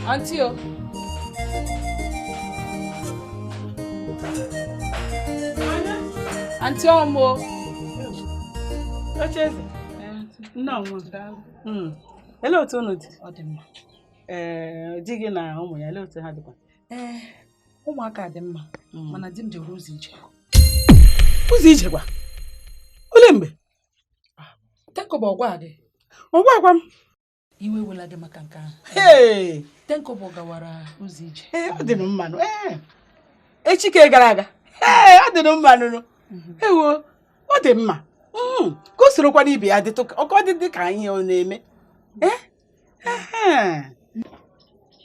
Aunty o. Aunty ọmụ. Ocheeze. Nnọọ nwa. Elee otu unu dị? Ọ dị mma. Ee, di gị na ụmụ ya, elee otu ha dịkwa? Ee, ụmụaka dị mma, mana di m jere ụzọ ije. Ụzọ ije kwa? Olee mgbe? Tenkobo ọgwa gị. Ọgwa gwa m. Iwe wela gị maka nke ahụ. Hey! Tenkobo gawara ụzọ ije. Ee, ọ dị mma nụ. Ee. Echi ka gara aga. Ee, ọ dị mma nụ. Ewo, ọ dị mma. Ka o sorokwa n'ibe ya dịtụ ọkọ dị dị ka ihe ọ na-eme. Ee?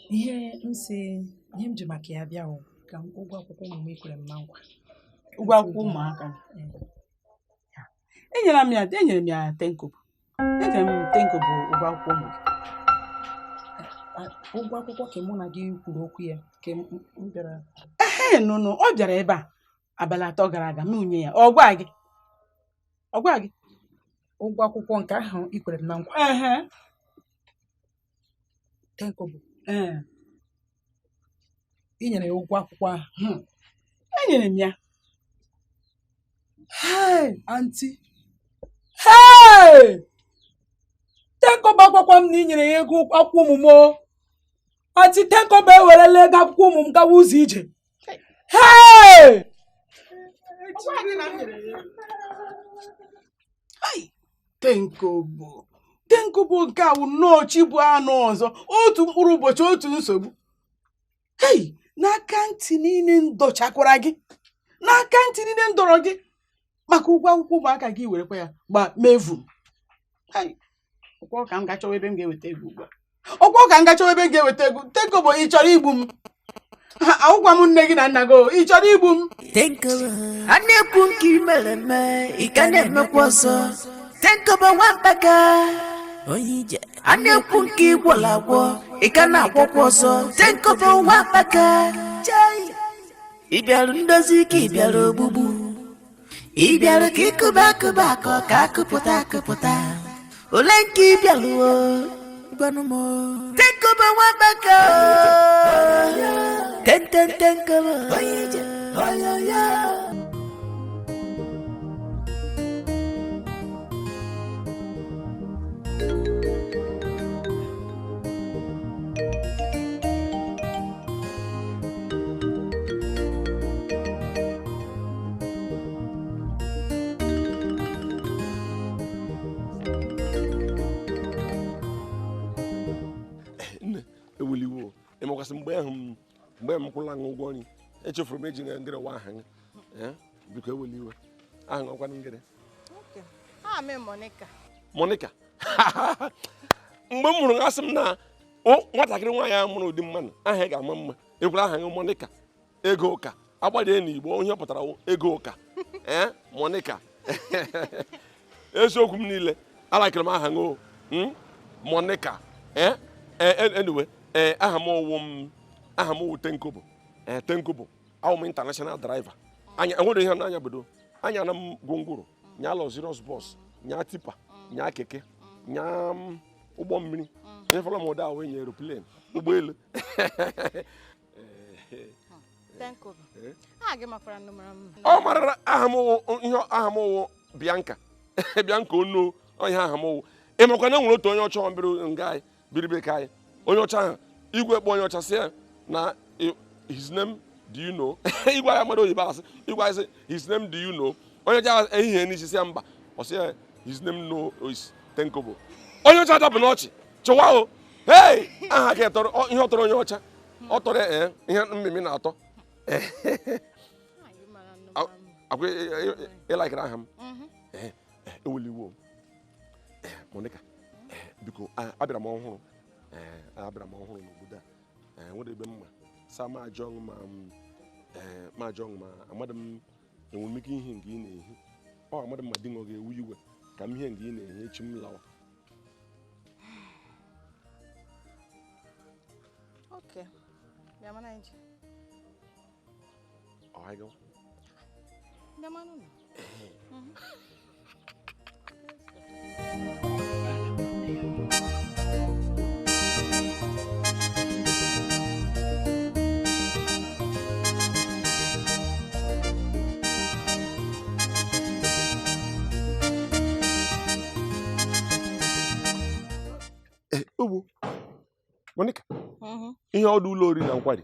Ihe m si, ihe m ji maka ya bịa hụ ka ụgwọ akwụkwọ ụmụ m ekwere m na nkwa. Ụgwọ akwụkwọ ụmụaka. Enyere m ya Tenkobo. Enyere m Tenkobo ụgwọ akwụkwọ ụmụ gị. Ụgwọ akwụkwọ ka mụ na gị kwuru okwu ya ka m bịara. Ee, nụnụ, ọ bịara ebe a abalị 3 gara aga m nye ya. Ọ gwa gị? Ọ gwa gị? Ụgwọ akwụkwọ nke ahụ i kwere m na nkwa. Tenkobo. Ee. I nyere ya ụgwọ akwụkwọ ahụ. Enyere m ya. Hey, aunty. Hey! Tenkobo akwụkwọ m na i nyere ya ego akwụkwọ ụmụ m. Aunty Tenkobo ewerela ego akwụkwọ ụmụ m gawa ụzọ ije. Hey! Hey! Tenkobo. Tenkobo nke a wụ nnọọ chi bụ anụ ọzọ, otu mkpụrụ ụbọchị otu nsogbu. Hey! N'aka ntị niile m dọchakwara gị, n'aka ntị niile m dọrọ gị maka ụgwọ akwụkwọ ụmụaka gị werekwa ya gba mevu. Hey! Ọkwa ka m ga-achọwa ebe m ga-eweta ego ugbu a. Ọkwa ka m ga-achọwa ebe m ga-eweta ego. Tenkobo, ị chọrọ igbu m? Awụkwa m nne gị na nna gị, ị chọrọ igbu m? Tenkobo, a na-ekwu nke i mere eme, ị ka na-emekwa ọzọ. Tenkobo nwambaka, onye ije. A na-ekwu nke ị gwọrọ agwọ, ị ka na-agwọkwa ọzọ. Tenkobo nwambaka, ị bịara ndozi ka ị bịara ogbugbu. Ị bịara ka ịkụba akụba akọ ka akụpụta akụpụta. Ole nke ị bịara o, gwanụ m. Tenkobo nwambaka, ten ten Tenkobo, onye ije. Eweliwo ịmakwasị mgbe ahụ mgbe m kwụla aṅụ ụgwọ nri echefuru m eji ngịrị wa aha gị. Biko eweliwe aha ọkwanụ ngịrị. Monica. Mgbe m mụrụ asị m na nwatakịrị nwaanyị ahụ mụrụ ụdị mmanụ aha ya ga-ama mma. Ekwere aha gị Monica ego ụka agbalie n'Igbo onye ọ pụtara ego ụka. Ee, Monica. Eziokwu m niile alakịrị m aha gị Monica. Ee, anyway, aha m wụ Tenkobo. Tenkobo awụ m international driver. Anya enwere ihe n'anya bodo anya na m gwongworo nya luxurious bus nya tipa nya keke nya ụgbọ mmiri onye fọrọ m ụda ahụ enye aeroplane ụgbọelu. Tenkobo. Ọ marara aha m ihe aha m wụ Bianca. Bianca onu ihe aha m wụ. Ịmakwa na enwere otu onye ọcha biri nga anyị biri be ka anyị onye ọcha ahụ igwe kpọ onye ọcha sị ya na his name do you know? Igwe ya mara oyibo asị igwe asị his name do you know? Onye ọcha ehihie n'isi sị ya mba, ọ sị ya his name no is Tenkobo. Onye ọcha dapụ n'ọchị chụwa o. Hey! Aha ka tọrọ ihe ọ tọrọ onye ọcha ọ tọrọ ihe mmemme na-atọ. Akwa ịlakịrị aha m. Eweliwo Monica, biko abịara m ọhụrụ. Abịara m ọhụrụ n'obodo a. Nwere ebe mma sa ma ajọ ma amadị m enwere m ike ihe nke ị na-ehi. Ọ amadị m ma di m ọ ga-ewe iwe ka m ihe nke ị na-ehi echi m lawa. Okay. Bịa mana nje. Ọ anyị gawa. Bịa mana ụlọ. Ihe ọdụ ụlọ oriri na nkwari.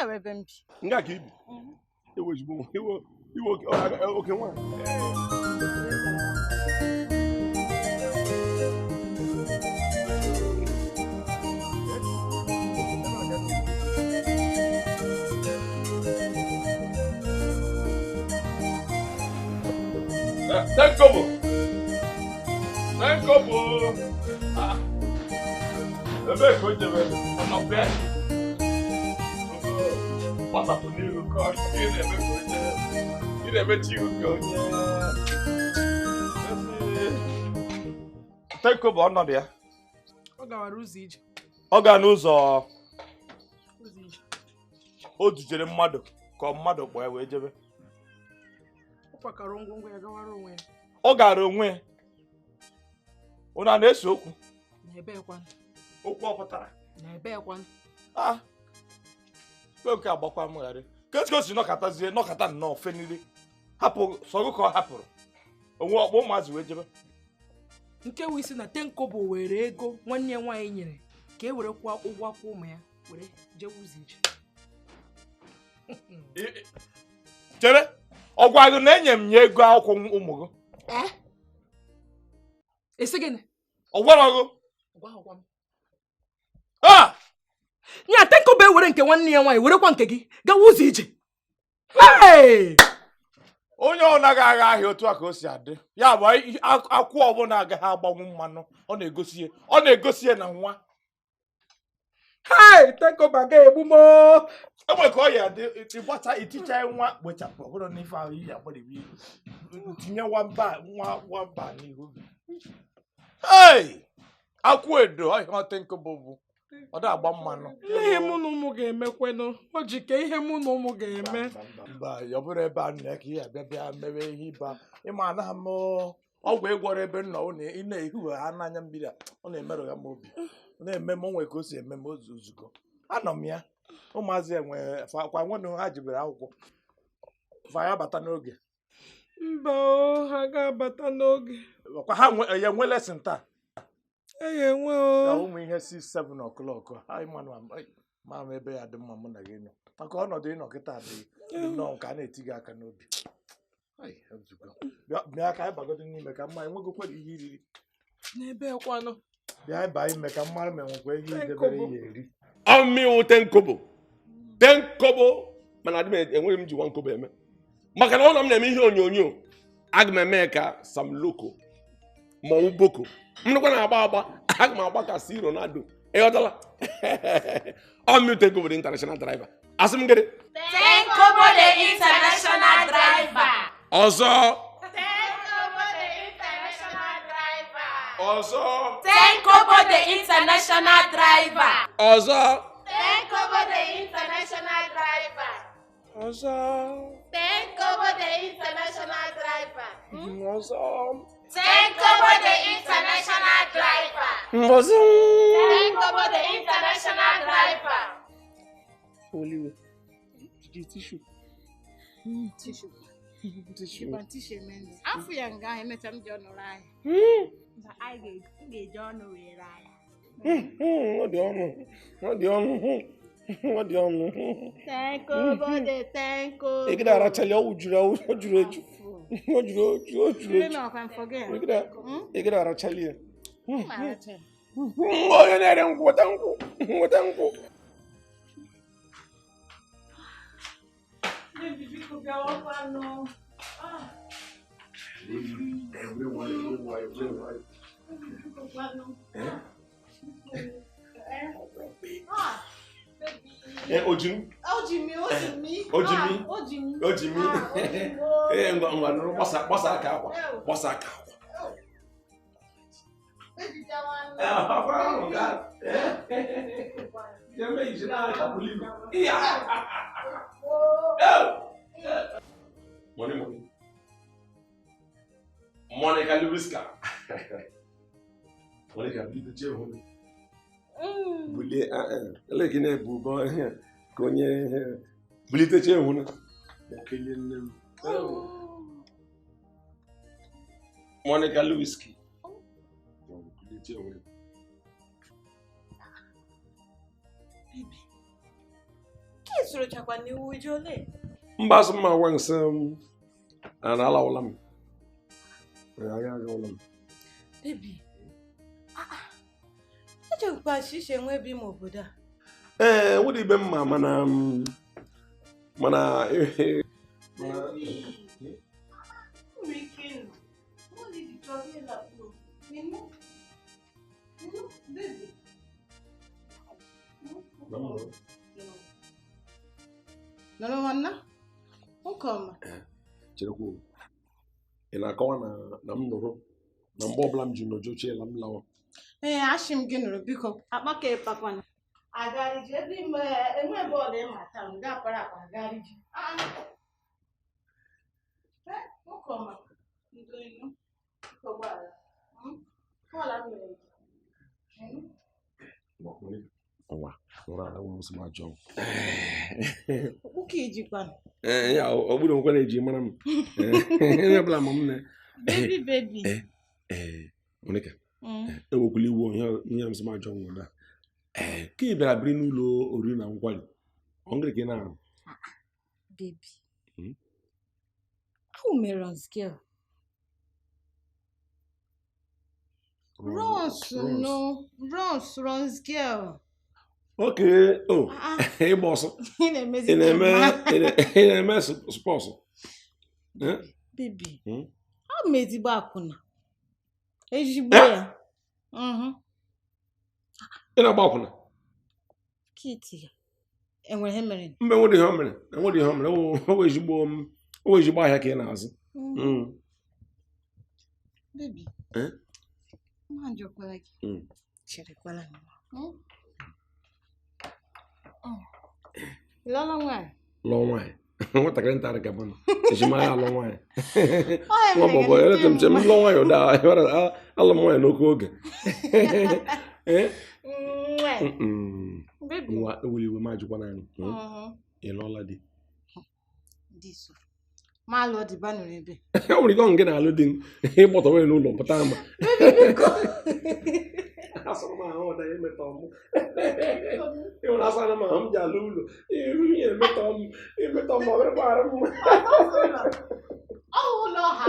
Ebe m bi. Nga ka ibi. Ewe ozugbo iwe oke nwaanyị. Tenkobo. Tenkobo. Ah. Ebe ko jebe ono be. Pasa to n'ihu ka ị na-eme ka onye ị na-emechi ihu ka onye. Tenkobo ọnọdụ ya. Ọ gawara ụzọ ije. Ọ gara n'ụzọ o dujere mmadụ ka mmadụ kpọọ ya wee jebe. Ọ kwakọrọ ngwongwo ya gawara onwe ya. Ọ gara onwe ya. Unu a na-ese okwu? Okwu ọ pụtara? Ah! Nke agbakwa m gharị. Ka o si nọkọtazie nọkọta nnọọ feniri hapụ sọgụ ka ọ hapụrụ onwe ọkpọ ụmụazị wee jebe. Nke wụ isi na Tenkobo were ego nwanne ya nwaanyị nyere ka e were kwụọ ụgwọ akwụkwọ ụmụ ya were jewe ụzọ ije. Chere! Ọ gwa gị na enye m ya ego akwụkwọ ụmụ gị? Esi gịnị? Ọ gwara gị? Ah! Nya Tenkobo ewere nke nwanne ya nwaanyị werekwa nke gị gawa ụzọ ije. Onye ọ naghị agha ahịa otu a ka o si adị. Ya bụ akwụ ọbụla agaghị agbanwu mmanụ ọ na-egosi ya ọ na-egosi ya na nwa. Hey! Tenkobo ga-egbu m. Enwere ka ọ ya dị ịgbata iticha nwa kpochapụ ọ bụrụ na ife ahụ iyi agbadebe tinye nwamba nwa nwamba n'ihu gị. Hey! Akwụ edo ọhịa Tenkobo bụ ọ da-agba mmanụ. Ihe mụ na ụmụ ga-emekwenụ o ji ka ihe mụ na ụmụ ga-eme. Mba, ọ bụrụ ebe a nọ ka ihe abịa bịa mewe ihe ịba ịma anaghị m ọgwụ ịgwọrọ ebe nọ ị na-ehiwe ha n'anya mmiri a ọ na-emerụ ya m obi ọ na-eme m onwe ka o si eme m ozugbo anọ m ya. Ụmụazị enwe kwa nwanne ha jibere akwụkwọ fa ya bata n'oge. Mba, ha ga-abata n'oge. Kwa ha ya enwe lesson taa. Enwe o. Na ụmụ ihe 6 7 o'clock ma m ebe ya dị mma mụ na gị nọ maka ọnọdụ ịnọ kịta adịghị nnọọ nke a na-eti gị aka n'obi. Bịa ka anyị bagodo n'ime ka mma enwegokwa ihe iriri. N'ebe kwanụ. Bịa ịba ime ka mmadụ ma enwekwa ihe idebere ihe eri. Ọmịwụ Tenkobo. Tenkobo mana adị m enweghị m ji nwa nkobo eme maka na ọ na m na-eme ihe onyonyo aga m eme ka Sam Loko ma ọ Boko m nụkwa na-agba agba aga m agba ka si Ronaldo ịghọtala. Ọmịwụ Tenkobo the international driver. Asị m gịnị? Tenkobo the international driver. Ọzọ. Tenkobo the international driver. Ọzọ. Tenkobo the international driver. Ọzọ. Tenkobo the international driver. Ọzọ. Tenkobo the international driver. Ọzọ. Tenkobo the international driver. Ọzọ. Tenkobo the international driver. Oliwe, tissue. Tissue. Tissue. Tissue men. Afọ ya nga emecha m ji ọnụ raa ya. Anyị ga-eji ọnụ wee raa ya. Ọ dị ọnụ. Ọ dị ọnụ. Ọ dị ọnụ. Tenkobo the Tenkobo. Ị gịda arachali ọ juru ọ juru eju. Ọ juru eju ọ juru eju. Ị gịda arachali ya. Onye na-ere nkwụ weta nkwụ weta nkwụ. Ojimi. Ojimi. Ojimi. Ojimi. Ngwa nụrụ gbasa aka akwa. Gbasa aka akwa. Money, money. Monica Lewinsky. Monica, you the home. Bulie ele gị na-ebu ụbọ ihe ka onye bulitecha ehu na okenye nne m. Monica Lewinsky. Ka ị sorochakwa n'iwu ije ole? Mba asị m agwa nsị m na alawụla m. Agha agawụla m. Baby, echekwa shisha enwe ebe ime obodo a. Ee, nwere ibe mma mana mana Nọrọ nwanna, nwoke ọma. Cherekwa, ị na-akọwa na m nụrụ na mgbe ọbụla m ji nọjọ ochie la m lawa. Ee, ashị m gị nụrụ biko, akpaka ịpakwana. Agariji ebe ime enwe bọọlụ ịma taa, m ga-apara akpa agariji. Ee, nwoke ọma, ndo inu, biko gbaghara. Bọọlụ m mere gị. Nwa, nụrụ ala ụmụ nsị m ajọ. Okpuke ijikwana. Ee, ya ọ bụrụ nkwa na-eji mara m. Ee, ọbụla ma m na. Baby, baby. Ee, Monica. Ewekwala iwu ihe m sị m ajọ nwa na. Ee, ka ị bịara biri n'ụlọ oriri na nkwari. Ọ ngịrị ka ị na-arụ? Baby. Ahụ mere Runs girl. Runs no, runs girl. Okay, oh, ịgba ọsọ. Ị na-eme spọsụ. Baby, ọ m ezigbo akwụna. Ezigbo ya. Ị na-agba akwụna? Kiti ya. Enwere ihe mere? Mba, enwere ihe o mere. Enwere ihe o mere. O ezigbo ahịa ka ị na-azụ. Baby, ma njọkwala gị. Cherekwala m. Lọlọ nwaanyị. Lụọ nwaanyị. Nwatakịrị nta ka bụ na ejimanya alụ nwaanyị. Nwa bọbọ, eleta m che m lụọ nwaanyị ụda alụ m nwaanyị n'oke oge. Nwa ewuli iwe m ajụkwa naanị. Ị lụọla di? Ma alụọ di ba nụrụ ebe. Ọ nwere ike ọ nke na-alụ di ịgbọtọ nwere n'ụlọ pụta ama. Asọrọ m ahụ ọda emetọ m. Ịhụrụ asara m ahụ m ji alụ ụlọ. Ihe emetọ m, emetọ m ọ bịara m. Ọ ụlọ ha.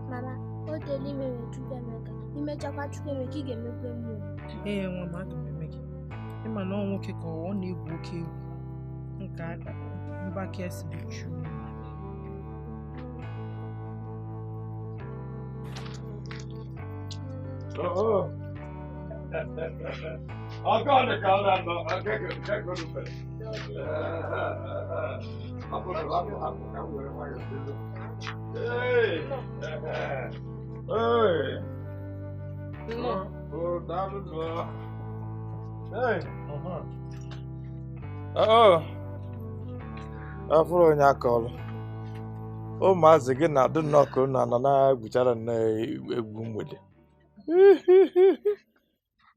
Mama, o teela imere Chukwuemeka. Imechakwa Chukwuemeka, ị ga-emekwa m. Ee, nwa m, aga m eme gị. Ịma na ọ nwoke ka ọ na-egwu oke egwu. Nke mgbake siri jụụ. Afụrụ onye aka ọrụ ụmụazị gị na-adị nnọọ ka unu anọ na-egwuchara nnọọ egwu mgbede.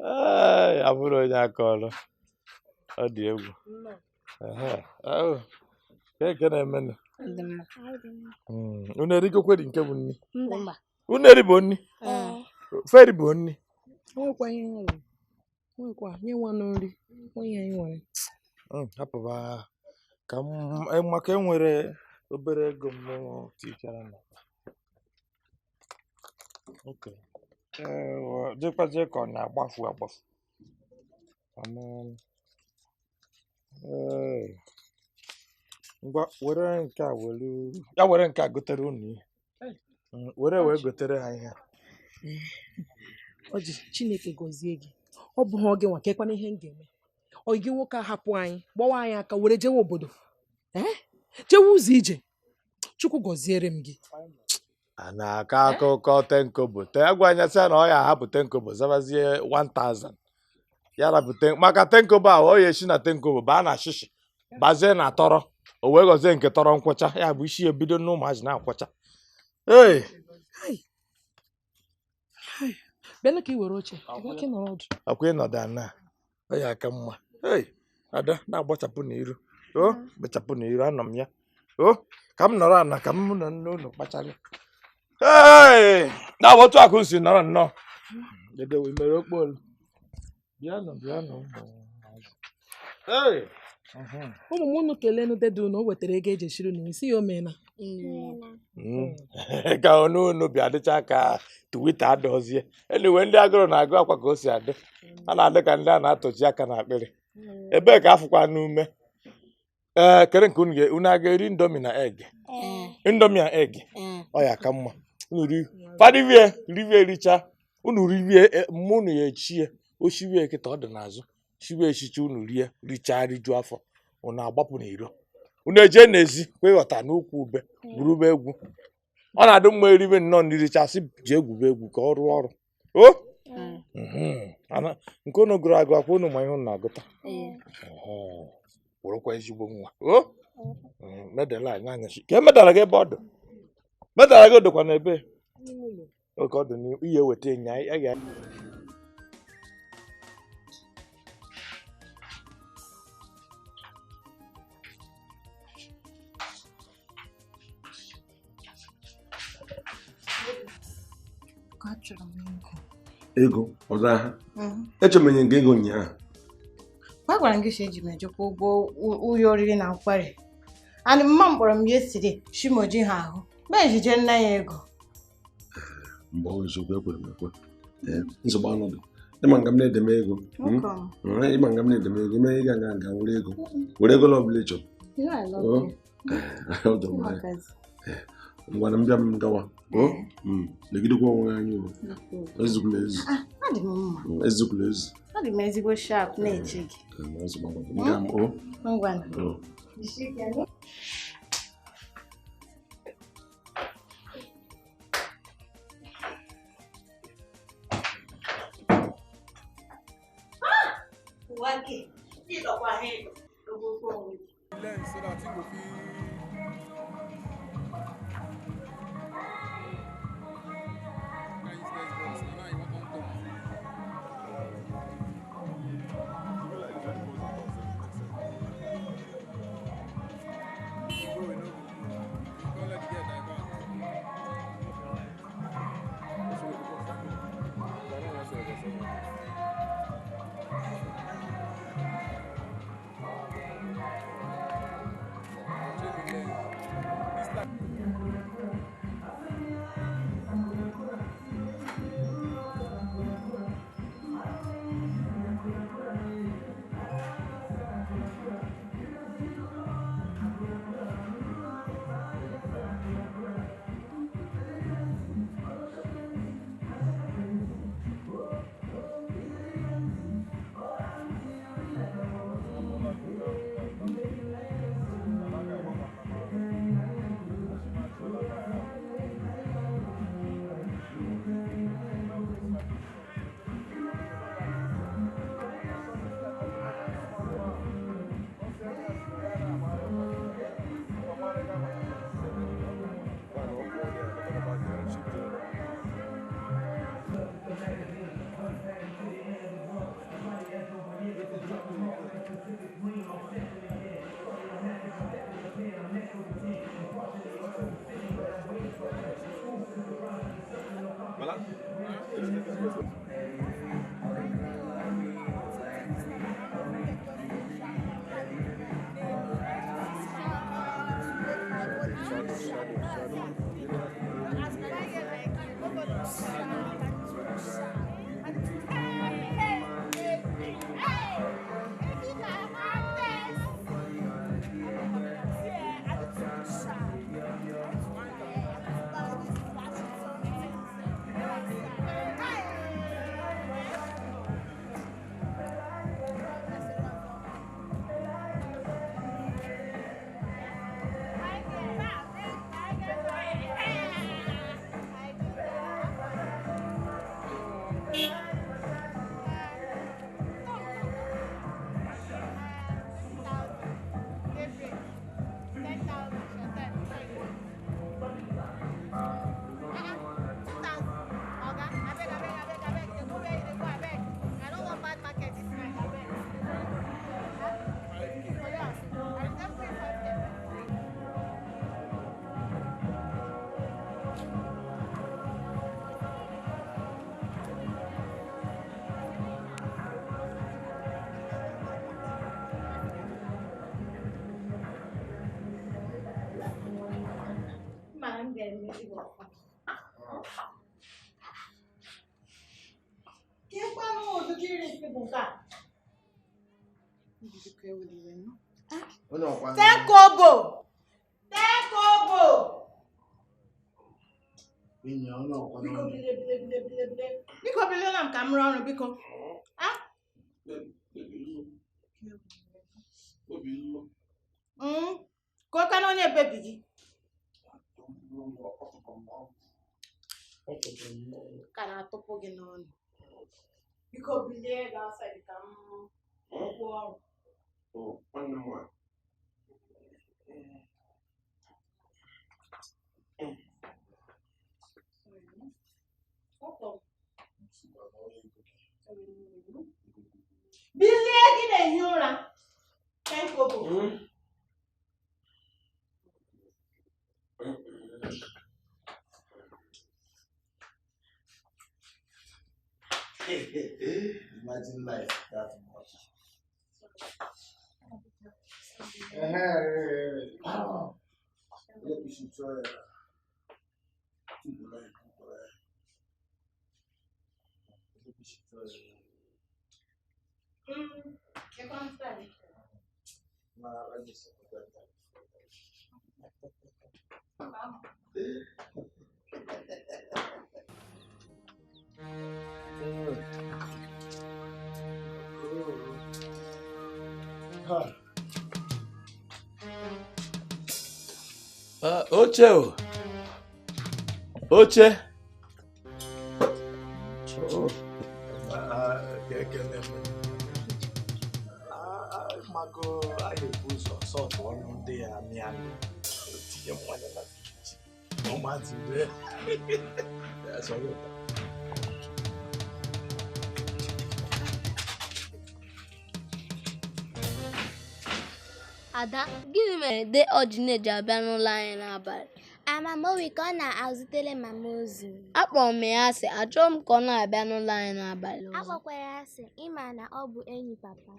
Ee, abụrụ onye aka ọrụ ọ dị egwu. Ke na-emenụ? Unu erigokweri nke bụ nni? Unu eribo nni? Feri bụ nni? Hapụba ka maka enwere obere ego m tichara na jekwaje ka ọ na-agbafu agbafu. Ngwa were nke a were ya were nke a gotere unu ihe. Were wee gotere ha ihe. Ọjị, Chineke gọzie gị. Ọ bụghị oge nwa kekwana ihe m ga-eme. Ọ gị nwoke ahapụ anyị, gbawa anyị aka were jewe obodo. Jewe ụzọ ije. Chukwu gọziere m gị. A na-akọ akụkọ tenkobo. Agwa anya sị na ọ ya ahapụ tenkobo zabazie 1000. Ya rapụ maka tenkobo a ọ ya esi na tenkobo baa na shishi bazie na tọrọ o wee gọzie nke tọrọ nkwụcha ya bụ isi ebido n'ụmụazị na-akwụcha. Ee. Bịanụ ka i were oche. Akwa ịnọdụ ana ọ ya aka mma. Ee, Ada na-agbachapụ n'iru. O, gbachapụ n'iru anọ m ya. O, ka m nọrọ ana ka m nọ n'ụlọ kpachara. Hey! Na otu akụ si nọrọ nnọọ. Dedewe mere okpolu. Bịanụ bịanụ. Hey! Ụmụ m unu kelenu dede unu o wetara ego eji eshiri unu isi ya o meena. Ka onu unu bịa dịcha ka Twitter adọzie. Anyway, ndị agụrụ na-agụ akwa ka o si adị. A na-adị ka ndị a na-atọchi aka n'akpịrị. Ebee ka afụkwa n'ume? Ee, kere nke unu unu a ga-eri indomie na egg? Indomie na egg. Ọ ya ka mma. Unu ri. Fadivie, rivie richa. Unu rivie mma unu ya echie. O shiwie kịta ọ dị n'azụ. Shiwe echichi unu rie, richaa rijuo afọ. Unu agbapụ n'iro. Unu eje n'ezi kwa ịghọta n'ukwu ube gwurube egwu. Ọ na-adị mma eribe nnọọ ndị richasị ji egwube egwu ka ọ rụọ ọrụ. O? Nke unu gụrụ agụ akwa unu ma ihe unu na-agụta. Wụrụkwa ezigbo nwa. O? Medala anyị anyasị. Ka emedala gị ebe ọ dị. Medala gị dịkwa n'ebe. Oke ọ dị n'ihe weta ịnya ya ga. Ego ọzọ aha echemenye nke ego ụnyaahụ. Gwa gwara m gị si eji m ejekwa ụgwọ ụlọ oriri na nkwari. And mma m kpọrọ m yesterday shimoji ha ahụ ma ejije nna ya ego. Mgbe ọ eziokwu ekwere m ekwe. Nsogbu anọdụ. Ịma nga m na-edeme ego. Ịma nga m na-edeme ego ime ịga nga nga were ego. Were ego ọbụla ị chọrọ. Ngwa na m bịa m gawa. Legidekwa onwe anyị o. Ezukwula ezu. Adị m mma. Ezukwula ezu. Adị m ezigbo sharp na-eche gị. Ngwa na. Tenkobo! Tenkobo! Biko bile bile bile bile bile. Biko bile na m ka m rụọ ọrụ biko. Ah? Ka ọ ka na onye bebi gị. Ka na-atụpụ gị n'ọnụ. Biko bilie gaa outside ka m rụọ ọrụ. Bilie gị na-ehi ụra. Tenkobo. Imagine life that much. You should try Oche o. Oche. Mago anyị ebu ụzọ sọtụ ọnụ ndị ya amị amị tinye mmanya na friji ụmụazị rie ya sọrọ ụtọ. Ada, gịnị mere de ọjị na-eji abịa n'ụlọ anyị n'abalị? Amama ka ọ na-azụtere mama ozi. Akpọrọ m ya asị, achọghị m ka ọ na-abịa n'ụlọ anyị n'abalị ọzọ. Akpọkwara ya asị, ịma na ọ bụ enyi papa.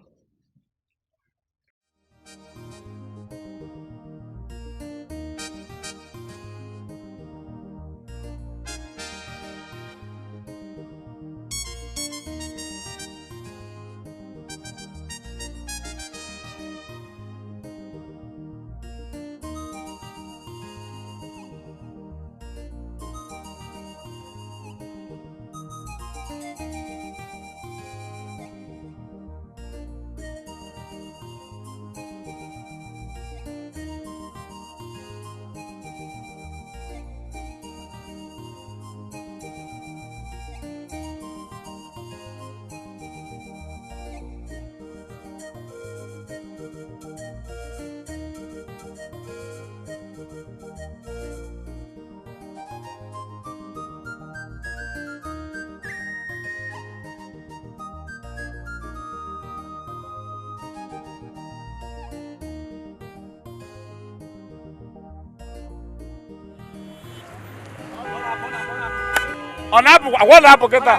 Ọ na-apụ kịta.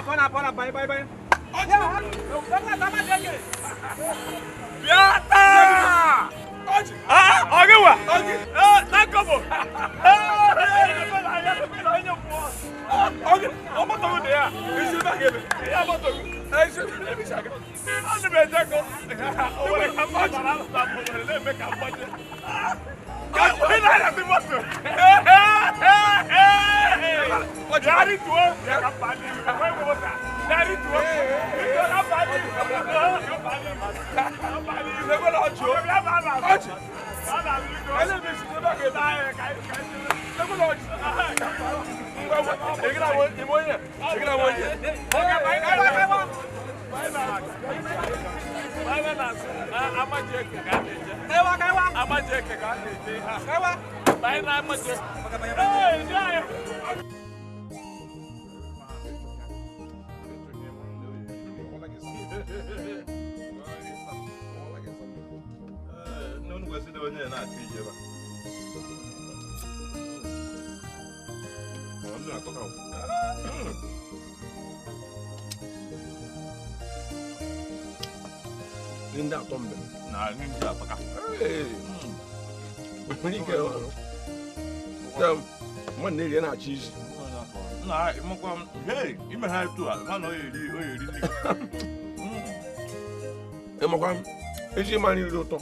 Bịa taa! Ọ gị wa? Tenkobo! Mmadụ na-eri ya na-achọ iji. Na ịmakwa m, hey, ime ha etu a, ma na ọ eri ọ eri nri. Ịmakwa m, iji ma nri dị ụtọ.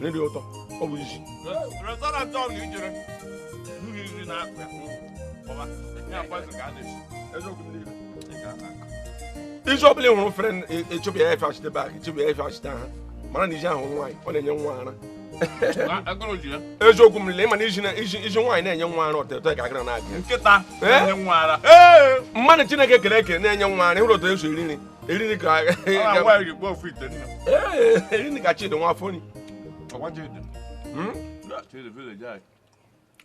Nri dị ụtọ, ọ bụ iji. Restaurant ahụ na ijere, nri nri na-akụ ya. Bọba, ya poison ka a na-esi. Eziokwu m niile. Iji ọbụla ị hụrụ fere echụpụ ya efe achite bak, echụpụ ya efe achite ha. Mara na iji ahụ nwaanyị, ọ na-enye nwa ara. Agụrụ ji ya. Eziokwu m niile, ịma na iji nwaanyị na-enye nwa ara ọtọ ka agara na-abịa. Nkịta na-enye nwa ara. Mmadụ Chineke kere eke na-enye nwa ara, ịhụrụ otu esi eri nri. Eri nri ka eri nri ka Chidi nwa afọ nri. Ọkwa Chidi. Chidi village anyị.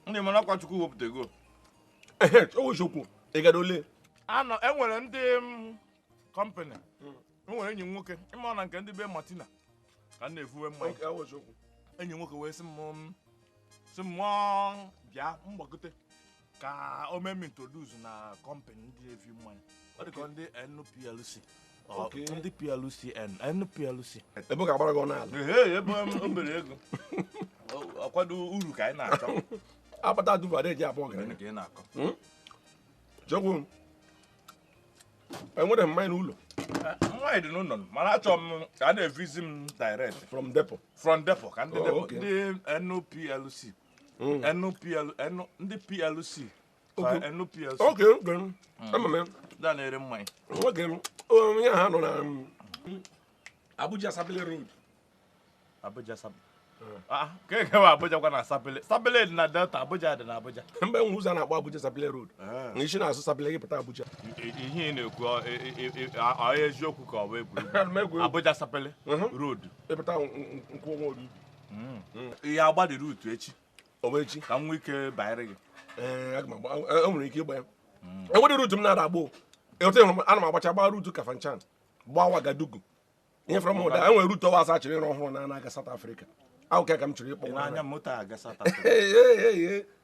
Ndị mana ọkwa Chukwu wepụta ego. O eziokwu, ị gara ole? Anọ enwere ndị kọmpanị. Enwere enyi m nwoke, ịma na nke ndị be Martina ka m na-efuwe mmanya. Enyi nwoke wee sị m mụọ bịa mgbagote ka o mee m introduce na kọmpanị ndị na-efi mmanya. Ọ dị ka ndị NPLC. Ndị PLCN, NPLC. Ebe ka agbara gị ọnụ ala. Ee, ebe o mere ego. Ọkwado uru ka anyị na-achọ. Akpata duba eji abụọ gara. Ka ị na-akọ. Chekwu, enwere m mmanya n'ụlọ. Mmanya dị n'ụlọ, mana achọrọ m ka a na-evizi m direct. From depot. From depot, ka ndị depot, ndị NPLC. NPL, ndị PLC. NPLC. Okay, okay. Ama m. Ndị a na-ere mmanya. Nwoke m, onye ha nọ na Abuja Sapele Road. Abuja Sapele. Ah, ka eke wa Abuja kwa na Sapele. Sapele dị na Delta, Abuja dị na Abuja. Mgbe nwe ụzọ a na-akpọ Abuja Sapele Road. Na isi na-asụ Sapele gị pụta Abuja. Ihe ị na-ekwu ọ eziokwu ka ọ bụ egwuregwu? Abuja Sapele Road. Ịpụta nkwụ nwa obi. Ihe agba dị ruutu echi. Ọ bụ echi. Ka m nwee ike banyere gị. Ee, aga m agba. Enwere ike ịgba ya. Enwere ruutu m na-ada agba. Ana m agbacha gbaa ruutu Kafanchan, gbaa Wagadugu. Ihe fọrọ m ụda, enwere ruutu ọwa asaa chịrị ịrụ ọhụrụ na na-aga South Africa. Ahụ ka m chọrọ ịkpọ n'anya moto aga South Africa.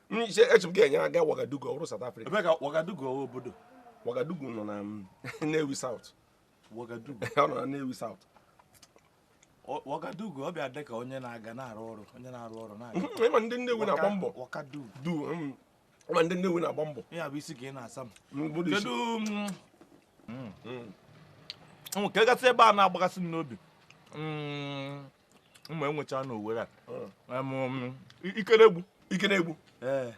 Eche m ga-enye aga Wagadugu ọrụ South Africa. Ebe ka Wagadugu ọ obodo? Wagadugu nọ na Nnewi South. Wagadugu. Ọ nọ na Nnewi South. Wagadugu ọ bịa dị ka onye na-aga na-arụ ọrụ, onye na-arụ ọrụ na-aga. Ịma ndị Nnewi na-agba mbọ. Wagadugu. Du. Ịma ndị Nnewi na-agba mbọ. Ya bụ isi ka ị na-asa m. Kedu nke gasị ebe a na-agbagasị m n'obi? Mgbe enwecha n'Owere a. Ikeregbu. Ikeregbu. Ee.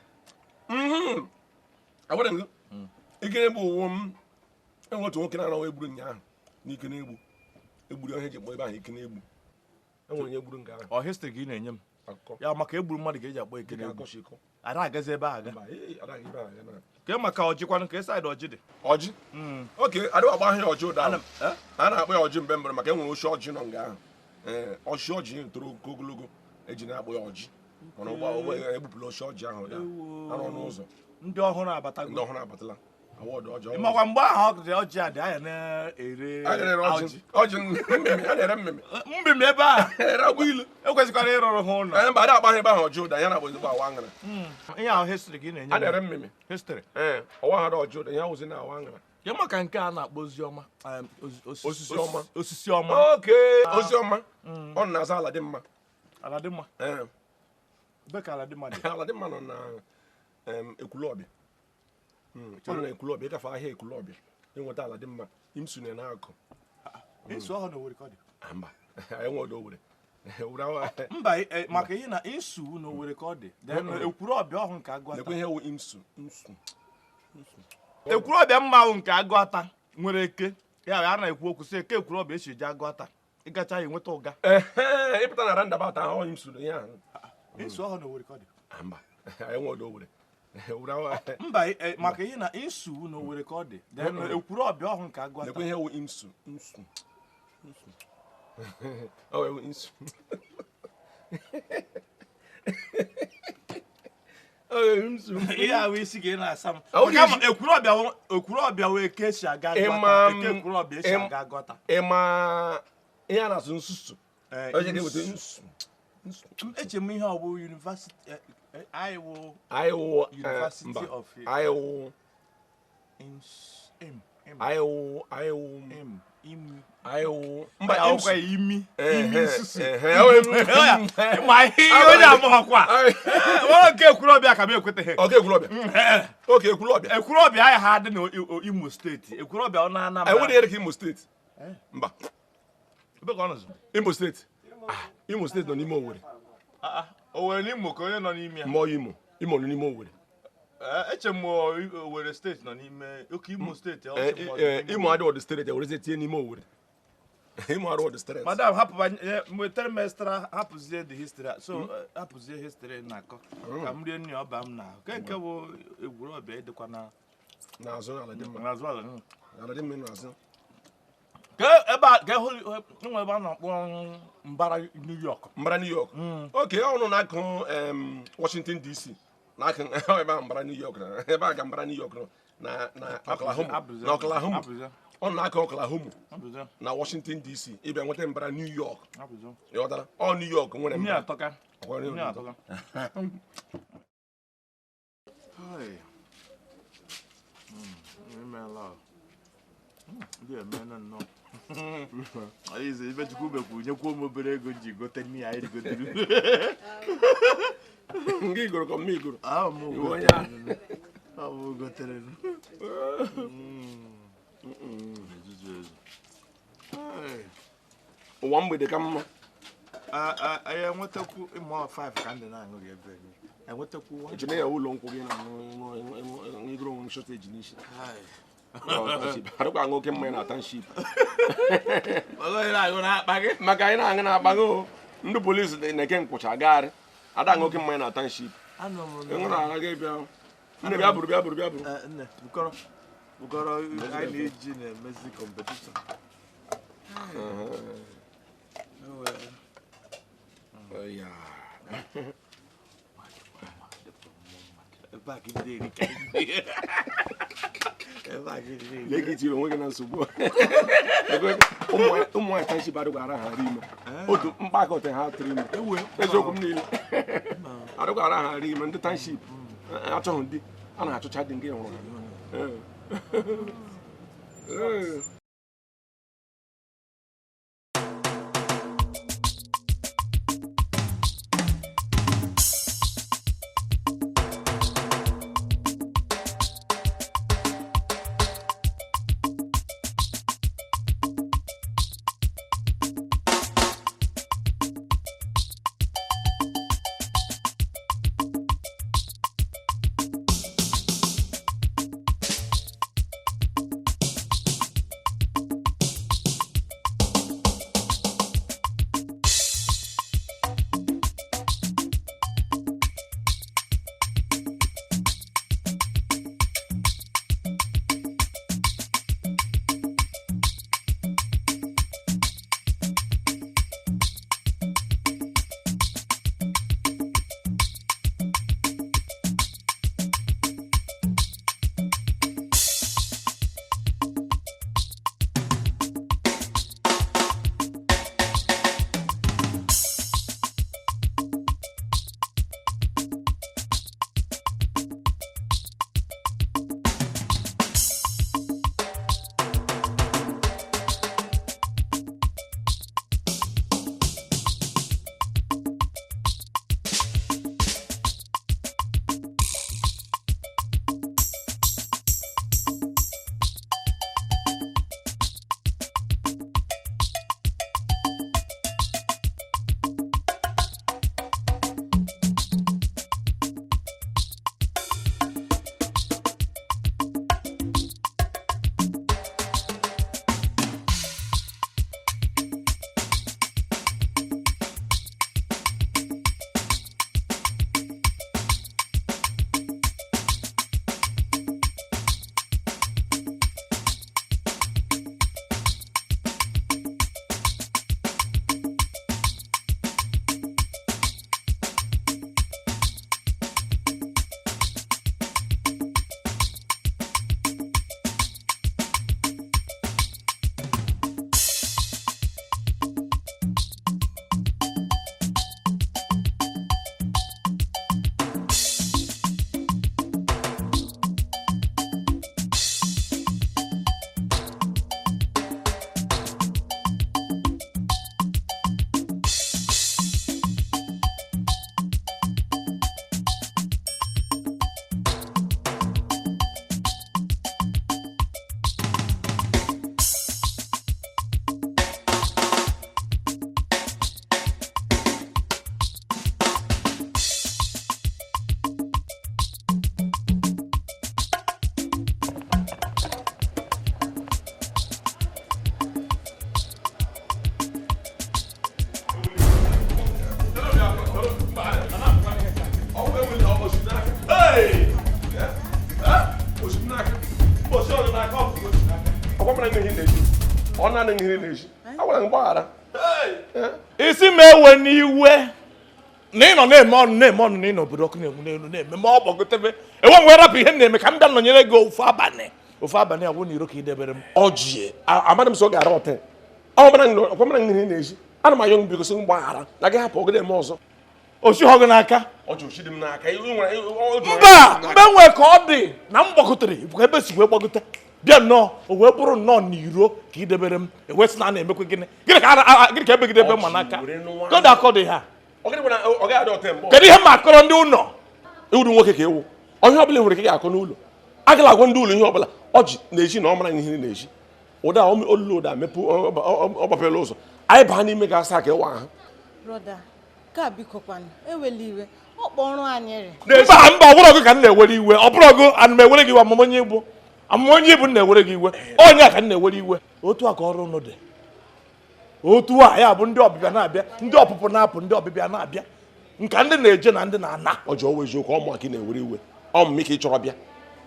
Agwara m gị. Ikeregbu wụ m enwe otu nwoke na-anọghị egburu ụnyaahụ n'Ikeregbu. Egburu ihe eji kpọọ ebe ahụ Ikeregbu. Enwere onye gburu nke ahụ. Ọ history ka ị na-enye m. Ya maka egburu mmadụ ka eji akpọ Ikeregbu. Ada agazi ebe a aga. Ke maka ọjị kwanụ ka saịdị ọjị dị. Ọjị? Oke, adịghị agba ahịa ọjị ụda. A na-akpọ ya ọjị mgbe mbụ maka enwere oshi ọjị nọ nga ahụ. Ee, ọjị ọjị toro ogologo eji na-akpọ ya ọjị. Mana ụgbọ egbupụla oshi ọjị ahụ da. Arụ n'ụzọ. Ndị ọhụrụ abatago. Ndị ọhụrụ abatala. Awọdụ ọjị. Ịmakwa mgbe ahụ ọjị a dị anya na-ere ọjị. Ọjị mmemme, a na-ere mmemme. Mmemme ebe a. Ere agwụ ilu. Ekwesịkwara ịrụrụ ha ụlọ. Ee, mba, a na-akpọ ahụ ebe ahụ ọjị ụda, ya na-akpọ ezigbo awa aṅara. Ihe ahụ history ka ị na-enye. A na-ere mmemme. History. Ee, ọwa ha ọjị ụda, ya wụzi na awa aṅara. Ke maka nke a na-akpọ oziọma. Osisi ọma. Osisi ọma. Oke, ozi ọma. Ọ na-aza ala dị mma. Ala dị mma. Ee. Ebe ka ala dị mma dị? Ala dị mma nọ na Ekwulọbịa. Ọ nọ na Ekwulọbịa, ịgafe ahịa Ekwulọbịa, ịnweta ala dị mma, imsune na-akụ. Insu ọhụrụ na Owerri ka ọ dị? Mba, enwe ọdụ Owerri. Mba, maka ihe na insu na Owerri ka ọ dị. Ekwulọbịa ọhụrụ nke Agụata. Lekwa ihe wụ imsu. Ekwulọbịa mma ahụ nke Agụata nwere eke. Ya a na-ekwu okwu sị eke Ekwulọbịa esi eji Agụata. Ịgacha ya enweta ụga. Ịpụta na roundabout ahụ imsu na ihe ahụ. Insu ọhụrụ na Owerri ka ọ dị? Mba, enwe ọdụ Owerri. Mba, maka ihe na insu na Owerri ka ọ dị. Ekwulọbịa ọhụrụ nke Agụata. Lekwa ihe wụ imsu. Ọ wụ insu. Ihe ahụ isi ka ị na-asa m. Ekwulọbịa wee eke esi aga Agụata. Eke Ekwulọbịa esi aga Agụata. Ịma ihe a na-asụ nsusu. Onye ga-eweta nsu. Eche m ihe ọ bụ university Iowa Iowa University of Iowa Anyị wụ anyị wụ Imi. Anyị wụ mba Akwụkwọ imi. Imi nsusu. Ehe, ọ imi. Ma ihe onye amụghọkwa. Ọ nke Ekwulọbịa ka m ekweteghị. Oke Ekwulọbịa. Oke Ekwulọbịa. Ekwulọbịa anyị ha dị n'Imo steeti. Ekwulọbịa ọ na-Anambra. Enwere ihe dị ka Imo steeti. Mba. Ebe ka ọ nọzọ? Imo steeti. Imo steeti nọ n'ime Owerri. Owerri n'Imo ka onye nọ n'ime ya. Mmụọ Imo. Imo nọ n'ime Owerri. Eche m Owerri steeti nọ n'ime oke Imo steeti. Imo adịghị ọdụ steeti, ewerezie tinye n'ime Owerri. Imo adịghị ọdụ steeti. Madam, hapụ wetere m extra, hapụzie the history. So hapụzie history na-akọ. Ka m rie nri ọba m na. Nke bụ Ekwulọbịa ịdịkwa na n'azụ ala dị mma. N'azụ ala. Ala dị mma n'azụ. Ka ebe a ga nwe ebe a na-akpọ mbara New York. Mbara New York. Oke ọ nọ n'akụ Washington DC. N'akụ ebe a mbara New York na ebe a ga mbara New York nọ na na Oklahoma. Na Oklahoma. Ọ nọ n'akụ Oklahoma. Na Washington DC. Ịbịa nweta mbara New York. Ịghọtara? Ọ New York nwere mbara. Atọka. Atọka. Ibe Chukwu mekwuru nyekwuo m obere ego ji gote nri anyị rigotere. Nke igoro ka mma igoro. Ọ mụ gotere. Ụwa mgbede ka mma. Anyị enwetakwu ịmụ 5 ka ndị na-aṅụ gị ebe. Enwetakwu. Echene ya ụlọ nkwụ gị na igoro onwe m shọteji n'isi. Arụkwa aṅụ oke mmanya na township. Maka anyị na-aṅụ na-akpa gị o. Ndị polisi na-eke nkwụcha agagharị. Ada aṅụ oke mmanya na township. Enwere ara gị bịa. Nne bịa buru bịa buru bịa buru. Nne, bukọrọ. Bukọrọ anyị na-eji na-emezi kọmpetishọn. Lee ka itiri onwe gị na nsogbu. Ụmụ nwaanyị township adịghị ara ha ime. Otu mkpakọta ha tụrụ ime. Eziokwu m niile. Adịghị ara ha ime ndị township achọghị ndị a na-achọcha dị nke hụrụ ha. Isi m ewe n'iwe na ị nọ na-eme ọnụ na-eme ọnụ na ị n'obodo ọkụ na-enwu n'elu na-eme ma ọ gbagotebe enwe m wee rapụ ihe m na-eme ka m bịa nọnyere gị ofu abalị agwụ na iro ka ị debere m. Ọjị amadị m sọ gara ọte ọkwamara nri na-eji ana m ayọ m biko sị mgbaghara na gị hapụ ogede eme ọzọ. Osi gị n'aka? Ọjị osi dị m n'aka. Mba, mgbe nwee ka ọ dị na m gbagotere bụ ebe si wee gbagote bịa nnọọ o wee bụrụ nnọọ n'iro ka ị debere m ewee sị na a na-emekwe gịnị gịnị ka ebegide ebe ma n'aka kọdị akọdị ha. Kedu ihe ma akọrọ ndị ụlọ? Ewuru nwoke ka ewu onye ọbụla nwere ike ga-akọ n'ụlọ agala agwa ndị ụlọ ihe ọbụla ọjị na-eji na ọ mara ihe na-eji ụda olulu ụda mepụ ọ gbapela ụzọ anyị baa n'ime ga-asa ka ịwa ahụ. Brọda, ka biko kwanụ ewela iwe ọ kpọrọ anyị rị. Mba mba, ọ bụrụ gị ka m na-ewere iwe, ọ bụrụ gị ana m ewere gị iwe amụma onye ibu na-ewere gị iwe onye a ka m na-ewere iwe. Otu a ka ọrụ ụnụ dị, otu a ya bụ ndị ọbịbịa na-abịa, ndị ọpụpụ na-apụ, ndị ọbịbịa na-abịa, nka ndị na-eje na ndị na-ana. Ọjọọ wee eziokwu ọmụ ka ị na-ewere iwe ọmụmụ ka ị chọrọ bịa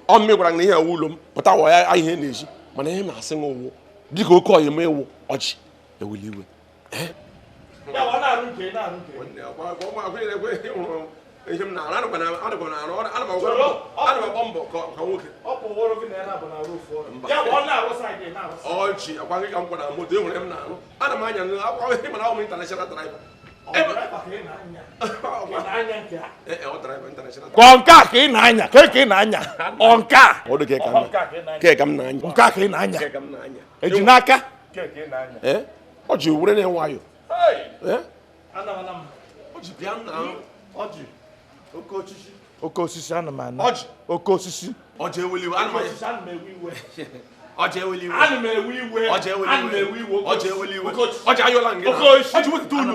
ọmụmụ gwara na ihe ewu ụlọ m pụta wa ya ihe na-eji mana ihe na-asị m ụwụ dịka oke ọyị m ewu ọjị ewele iwe. Ihe m na-arụ ana m agba mbọ ka nwoke ọchị akwa gị ka m gwara moto enwere m na-arụ ana m anya akwa mana ọ m international driver. Ka nke a ka ị na-anya ka ị na-anya ọ nke a nke a ka ị na-anya eji n'aka ọ ji were na nwayọ oke osisi ana m ana oke osisi ọjị eweli iwe ana m ewe iwe ọjị eweli iwe ana m ewe iwe ọjị eweli ana m ewe iwe ọjị eweli iwe ọjị ayọla ngị ọjị wetute ulu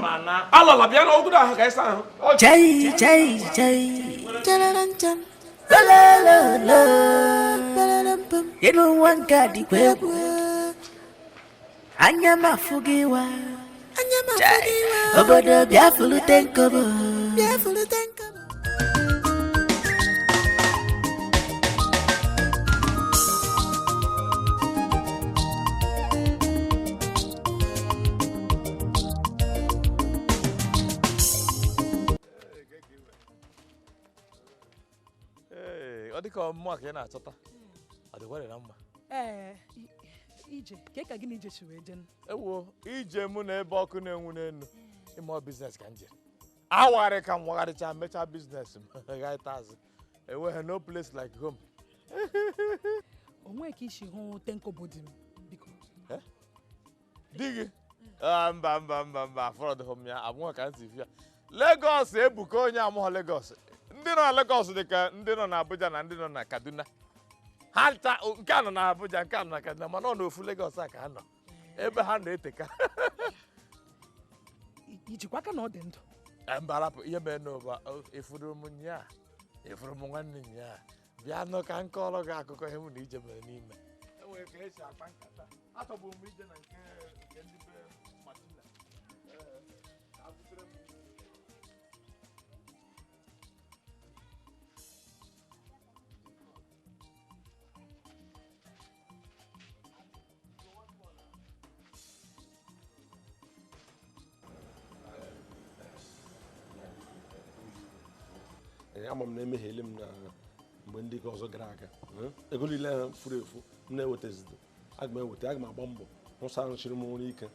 alọla bịa n'ogodo ahụ ka ịsa ahụ. Chai chai chai chararancham la elu nwa nke a dịkwa egwu anya m afụghị wa obodo bịa fulute nkobo. Ọ dịka ọmụmụ ka ị na-achọta ọ dịkwara na mma. Ee, ije ka gị na ije si wee jee? Ewo ije mụ na ebe ọkụ na-enwu n'elu ịmụ biznes ka m jere awagharị ka m wagharịcha mechaa biznes m gaghịta azụ enweghị no place like home. Onwe ka isi hụ tenkobo di m biko? Di gị? Mba mba mba mba afọrọdụghị m ya abụghị ka m si fia Lagos ebuka onye amụghọ Lagos. Ndị nọ na Lagos dị ka ndị nọ na Abuja na ndị nọ na Kaduna. Ha nke a nọ na Abuja nke a nọ na Kaduna mana ọ n'ofu Lagos a ka ha nọ ebe ha na-eteka. Ijikwa aka na ọ dị ndụ? Mba rapụ ihe mere n'ụba efuru m nyaa efuru m nwanne nyaa bịa nụ ka m kọrọ gị akụkọ ihe mụ na ije mere n'ime. Enwere ka esi akpa nkata achọburu m ije na nke ndị be Martina. Ka butere m ama m na-emehiele m na mgbe ndị nke ọzọ gara aga ego niile ahụ furu efu m na-ewetazidi aga m eweta aga m agba mbọ rụsa arụchiri m ọrụ ike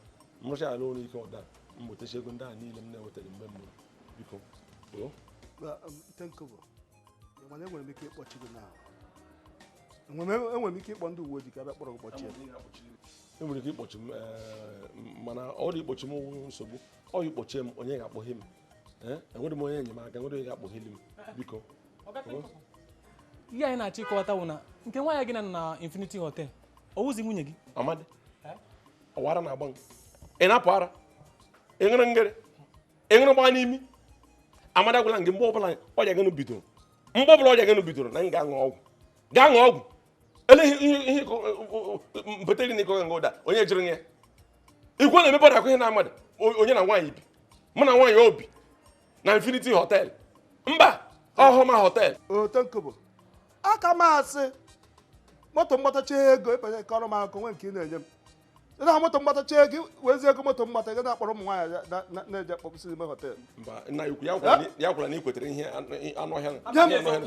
m rụcha ala ọrụ ike ọda m wetachi ego ndị a niile m na-ewetara mgbe mbụ biko. Tenkobo, enwere m ike ịkpọchi gị na enwere m ike ịkpọ ndị uwe ojii ka bịa kpọrọ gị kpọchie. Enwere ike ịkpọchi m mana ọrụ ịkpọchi m wụ nsogbu ọ ịkpọchie m onye ga-akpọghị m enwere m onye enyemaka enwere onye ga-akpọghịli m biko. Ihe anyị na-achọ ịkọwata bụ na nke nwaanyị gị na Infinity Hotel ọ wụzi nwunye gị? Amadi ọwara na-agba m ị na-apụ ara ị ṅụrụ ngịrị ị ṅụrụ gbaa n'imi. Amadi agwala gị mgbe ọbụla ọrịa gị bidoro mgbe ọbụla ọrịa gị bidoro na m ga-aṅụ ọgwụ gaa ṅụọ ọgwụ ele ihe mpetere na ịkọ nga ụda onye jụrụ ya ikwu na-emepe na akụ ihe na amadi onye na nwaanyị bi mụ na nwaanyị obi na Infinity Hotel mba ọhụma hotel. O Tenkobo aka m asị Moto mgbatacha ego ịbanye kọrọ m akụkọ nwe nke ị na-enye m. Ị na moto mgbatacha ego wezi ego moto mgbata ị na-akpọrọ ụmụ nwaanyị na-eje akpọpụsị n'ime họteelụ. Mba, nna ya ukwu ya kwara na ị kwetere ihe anụ ọhịa.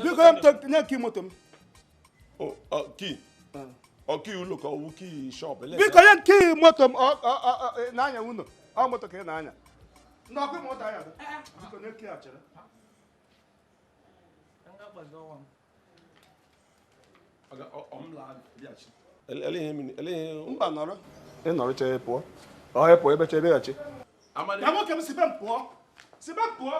Biko nye kii moto m. Kii? Ọ kii ụlọ ka ọ wụ kii shọp? Biko nye kii moto m na-anya ụlọ. Ọ moto ka ị na-anya. Ndị ọkụ moto anya. Biko nye kii a chere. Mba nọrọ. Ị nọrọ chere pụọ. Ọ pụọ ebe chere bịaghachi. Ya nwoke m si be m pụọ. Si be m pụọ.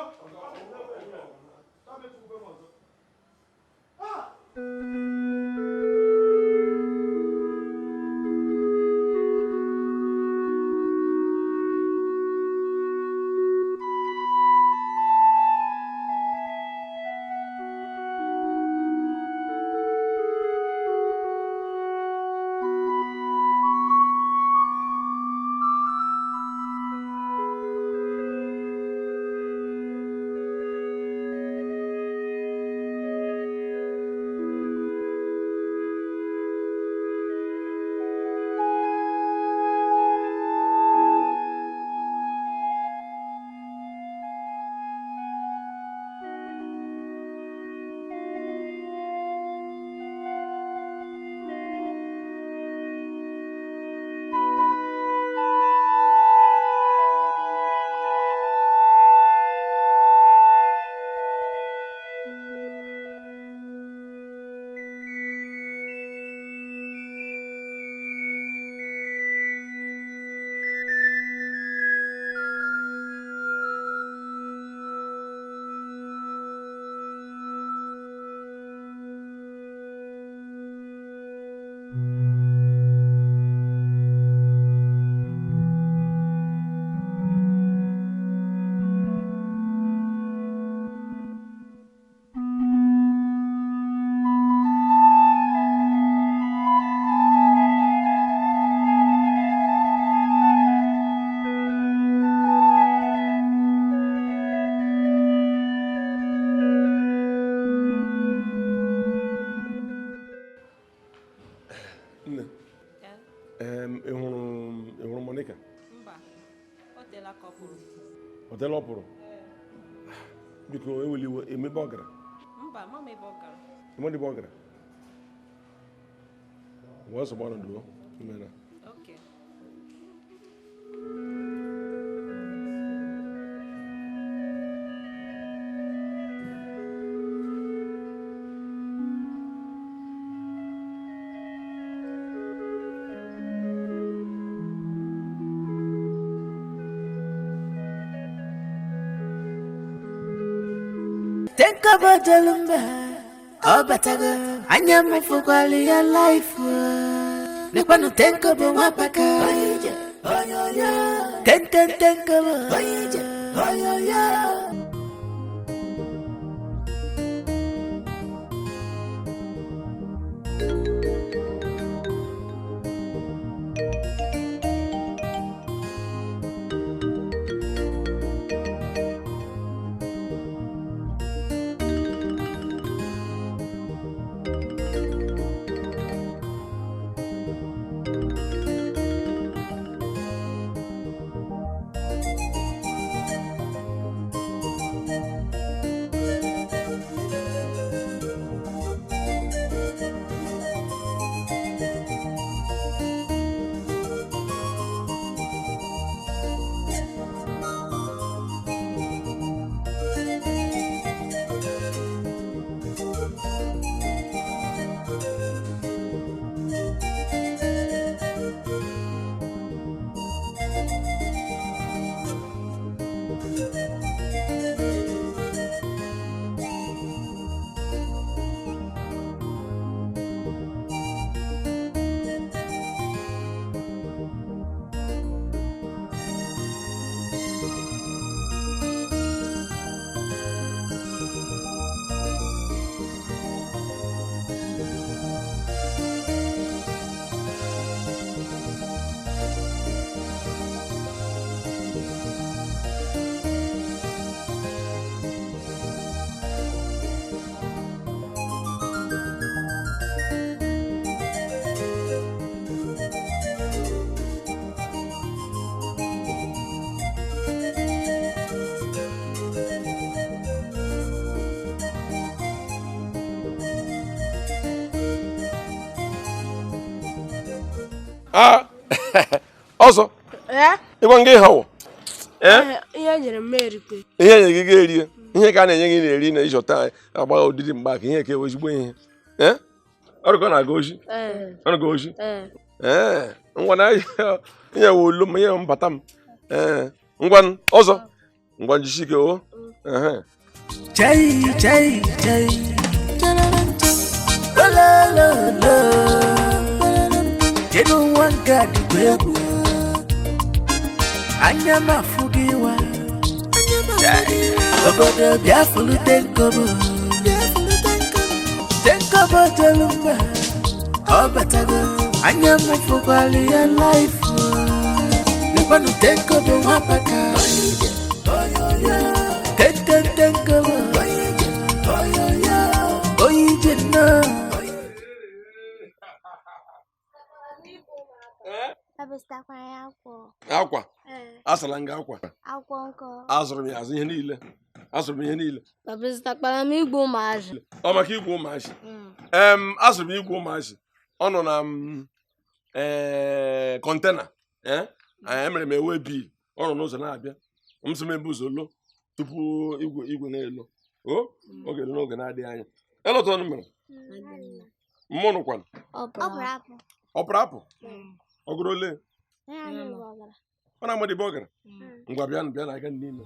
Ọ pụrụ. Biko eweliwe emebe ọ gara. Mba, mama ebe ọ gara. Ebe ọ gara. Wee sọ gbara duo imena. Okay. Tenkobo jolumba, ọ batago, anya m fụkwara ya life. Nekwanụ tenkobo nwapaka, ten ten tenkobo. A ọzọ. Ịgwa nga ihe ọwụ. Ihe nyere m erikwe. Ihe nyere gị ga-erie. Ihe ka a na-enye gị na-eri na ịchọta agba ụdịdị mgbaaka ihe ka ezigbo ihe. Ọrụkọ na-aga ozi? Ọrụkọ ozi? Ee, ngwa na ihe wụ olu m, ihe mbata m. Ee, ngwa ọzọ. Ngwa njisi ike o. Chai chai chai. La la la. Jenu wanka dikwebu. Anya mafugiwa. Obodo biafulu tenkobo. Tenkobo jelumba. Obatago. Anya mafukwali ya life. Lebanu tenkobo wapaka. Tenkobo. Oye na. Akwa. Asala nga akwa. Akwa nkọ. Azụrụ m ya azụ ihe niile. Azụrụ m ihe niile. Papa zụtakwara m igwe ụmụazị. Ọ maka igwe ụmụazị. Azụrụ m igwe ụmụazị. Ọ nọ na kọntena. Emere m ewe bil. Ọ nọ n'ụzọ na-abịa. M sị m ebu ụzọ lo tupu igwe na-elo. O oge elu n'oge na-adịghị anya. Elọtọ mere. Mmụ nụkwanụ. Ọ pụrụ apụ. Ọ pụrụ apụ? Ọ gụrụ ole? Ọ na-amadị ebe ọ gara? Ngwa bịa bịa na aga n'ime.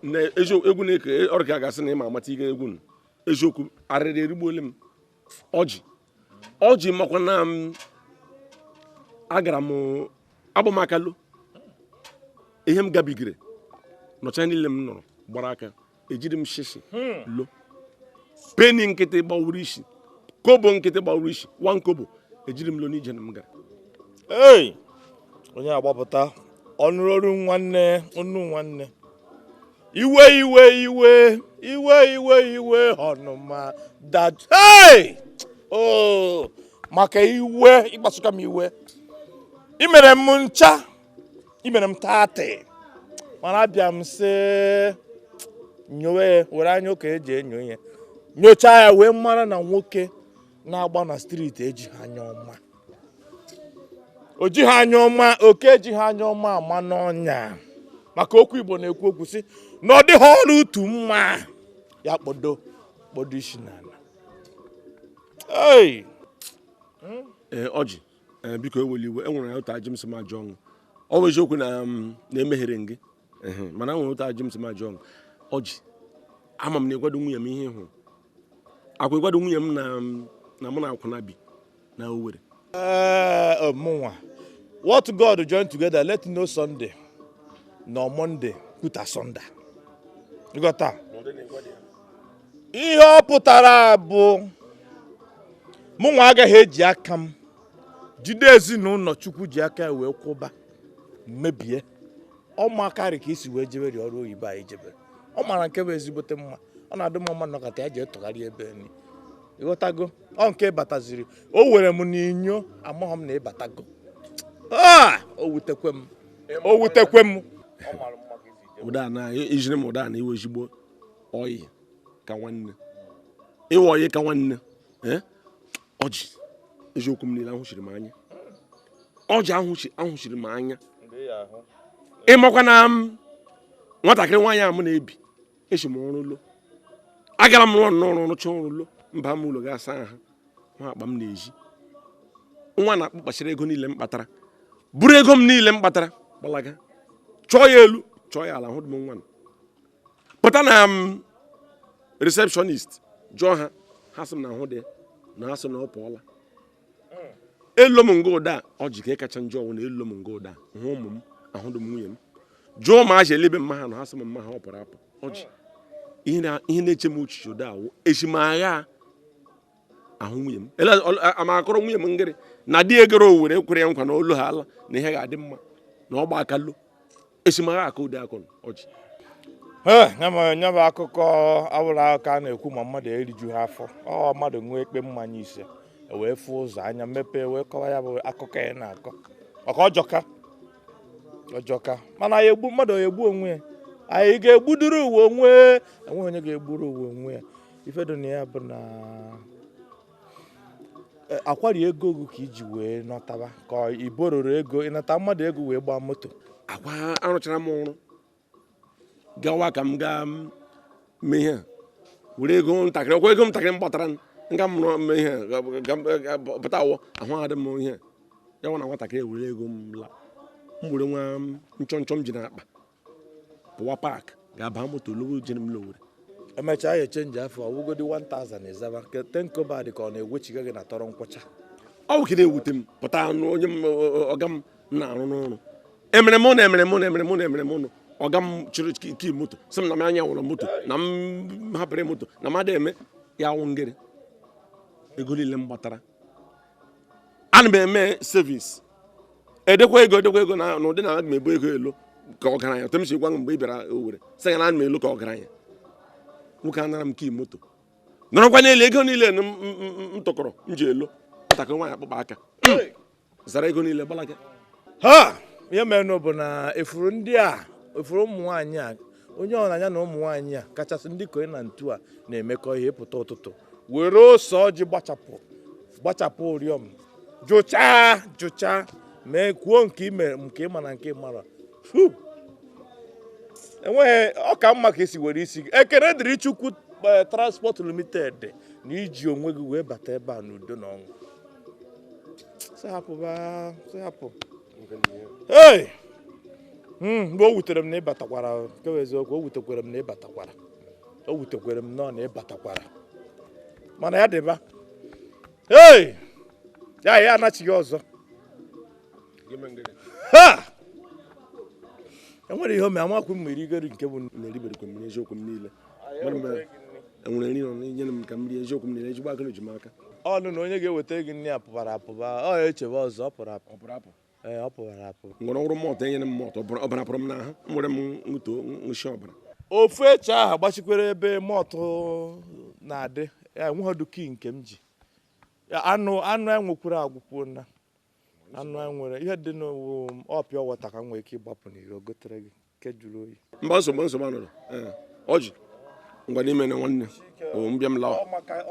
Na eziokwu egwu na-eke ọrụ ka a ga-asị na ịma amata ike egwu nụ. Eziokwu arịrị erigbuole m. Ọjị ọjị makwa na m agara m agbamaka lo ihe m gabigere nọcha niile m nọrọ gbara aka ejiri m shishi lo peni nkịtị gbawuru isi kobo nkịtị gbawuru isi wan kobo ejiri m lo n'ije na m gara. Ei! Onye agbapụta ọnụrụ nwanne ọnụ nwanne iwe iwe iwe iwe iwe iwe ọnụma that hey! Oh, maka iwe ịgbasuka m iwe imere m ncha imere m taatị mana abịa m sị nyowe were anya ụka eji enyo ihe nyochaa ya wee mara na nwoke na-agba na steeti ejighị anya ọma o jighị anya ọma oke ejighị anya ọma ama n'ọnya maka okwu Igbo na-ekwu okwu sị na ọ dịghị ọrụ utu mma ya kpodo kpodo isi n'ala. Ei! Ee ọjị biko eweli iwe enwere ya otu ajị m sị m ajụ ọnwụ. Ọ bụ eziokwu na na-emeghere gị mana enwere otu ajị m sị m ajụ ọnwụ. Ọjị ama m na ịgwado nwunye m ihe ị hụrụ akwa ịgwado nwunye m na mụ na akwụna bi na Owerri. Mụnwa what God join together let no Sunday no Monday put asunder. Ịghọta ihe ọ pụtara bụ mụnwa agaghị eji aka m jide ezinụlọ Chukwu ji aka ya wee kwụba mebie ọ makarị ka isi wee jebere ọrụ oyibo anyị jebere ọ mara nke bụ ezigbote mma ọ na-adị m mma nọkọta ya jee tụgharị ebe ni ịghọtago ọ nke bataziri o were m n'inyo amaghị m na ịbatago o wutekwe m o wutekwe m ụda na ijiri m ụda na iwe ezigbo oyi ka nwanne iwe oyi ka nwanne ọjị eziokwu m niile ahụchiri m anya ọjị ahụchiri m anya ịmakwa na m nwatakịrị nwaanyị a m na-ebi echi m ọrụ lo agara m rụọ nnọọ ọrụ rụcha ọrụ lo mba m ụlọ ga-asa ahụ nwa akpa m na-eji nwa na-akpụ kpachara ego niile m kpatara buru ego m niile m kpatara gbalaga chọọ ya elu chọọ ya ala hụ m nwa pụta na m receptionist jụọ ha ha sị m na ahụ dị na ha sị na ọ pụọla elo m nga ụda ọjị ka kacha njọ ọnwụ na elo m nga ụda hụ ụmụ m ahụdụ m nwunye m jụọ ma aja elebe mma ha na ha sị m mma ha ọ pụrụ apụ ọjị ihe na-eche m uchiche ụda awụ echimagha ahụ nwunye m ama akọrọ nwunye m ngịrị na di egoro Owerri ekwere ya nkwa na olu ha ala na ihe ga-adị mma na ọgba aka lo echimagha aka ụda akọ ọjị. Nya bụ akụkọ awụrụ akụkọ a na-ekwu ma mmadụ eriju ha afọ ọ mmadụ ṅụọ ekpe mmanya ise wee fụ ụzọ anya mepee wee kọwa ya bụ akụkọ ya na-akọ maka ọjọka Ọjọka mana anyị egbu mmadụ, ya egbu onwe ya, anyị ga-egbuduru ụwa onwe, enweghị onye ga-egburu ụwa onwe ya. Ife dị na ya bụ na akwari ego gị ka iji wee nọtaba, ka i bororo ego ịnata mmadụ ego wee gbaa moto. Akwa arụchara m ọrụ gawa ka m gaa mee ihe a, were ego ntakịrị, ọkwa ego ntakịrị m gbatara nga m rụọ mee ihe a, pụta awọ ahụ adị m ihe a. Ya nwa na nwatakịrị ewere ego m la, m were nwa nchọ nchọ m ji n'akpa pụwa park, ga-aba moto lowo jere m lowere. Emechaa ya echenji afọ ọwụgodi 1000 ịzaba tenkoba dị ka ọ na-ewechiga gị na tọrọ nkwụcha. Ọ bụ kedu ewute m pụta anụ onye m ọga m na-arụ n'ọrụ emere m na emere m na emere m na emere m nụ ọga m chịrị kii moto sị m na m anya nwụrụ moto na m hapụrụ moto na m adịghị eme ya wụ ngịrị ego niile m gbatara. Ana m eme savings, edekwa ego, edekwa ego na n'ụdị na aga m ebu ego elo ka ọgaranya otu m si gwa gị mgbe ị bịara Owerri, sị ya na ana m elo ka ọgaranya. Nwoke anara m kii moto nọrọkwa n'elu ego niile m tụkọrọ m ji elo. Nwatakịrị nwaanyị akpụkpa aka zara ego niile gbalaga. Ha ihe mere bụ na efuru ndị a, efuru ụmụ nwaanyị a, onye ọnanya na ụmụ nwaanyị a kachasị ndị konye na ntu a na-emekọ ihe. Pụta ụtụtụ were ose ọjị gbachapụ gbachapụ ụrịọm, jụchaa jụchaa, mee kwuo nke ị mere, nke ị ma na nke ị mara. Fu! Enweghị ọ ka mma ka esi were isi gị. Ekene dịrị Chukwu, Transport Limited na iji onwe gị wee bata ebe a n'udo na ọṅụ. Sị hapụba, sị hapụ. Hey! Mgbe o wutere m na ị batakwara, nke bụ eziokwu, o wutekwere m na ị batakwara, o wutekwere m nọọ na ị batakwara, mana ya dịba. Hey! Ya ya anachighị ọzọ. Ha! Enwere ihe ome amakwu m irigori nke bụ na-eriberekwa m eziokwu m niile. Enwere nri nọ nyere m ka m rie, eziokwu m niile ezigbo aka ji m aka. Ọnụ na onye ga-eweta gị nri apụbara apụba, ọ echebe ọzọ ọ pụrụ apụ. Ọ pụrụ apụ. Ee, ọ pụbara apụ. Nwere ọrụ mọtụ enyere m mọtụ, ọbara pụrụ m n'ahụ, m were m nwuto nshi ọbara. Ofu eche ahụ gbachikwere ebe mọtụ na-adị ya, enweghị kii nke m ji Ya, anụ anụ enwekwuru agwụkwuo na anụ enwere ihe dị n'owu ọpịa wọta ka m nwee ike ịgbapụ n'iro gotere gị nke jụrụ oyi. Mba, nsogbu nsogbu anọrọ. Ee, ọjị ngwa n'ime na nwanne o mbịa m lawa.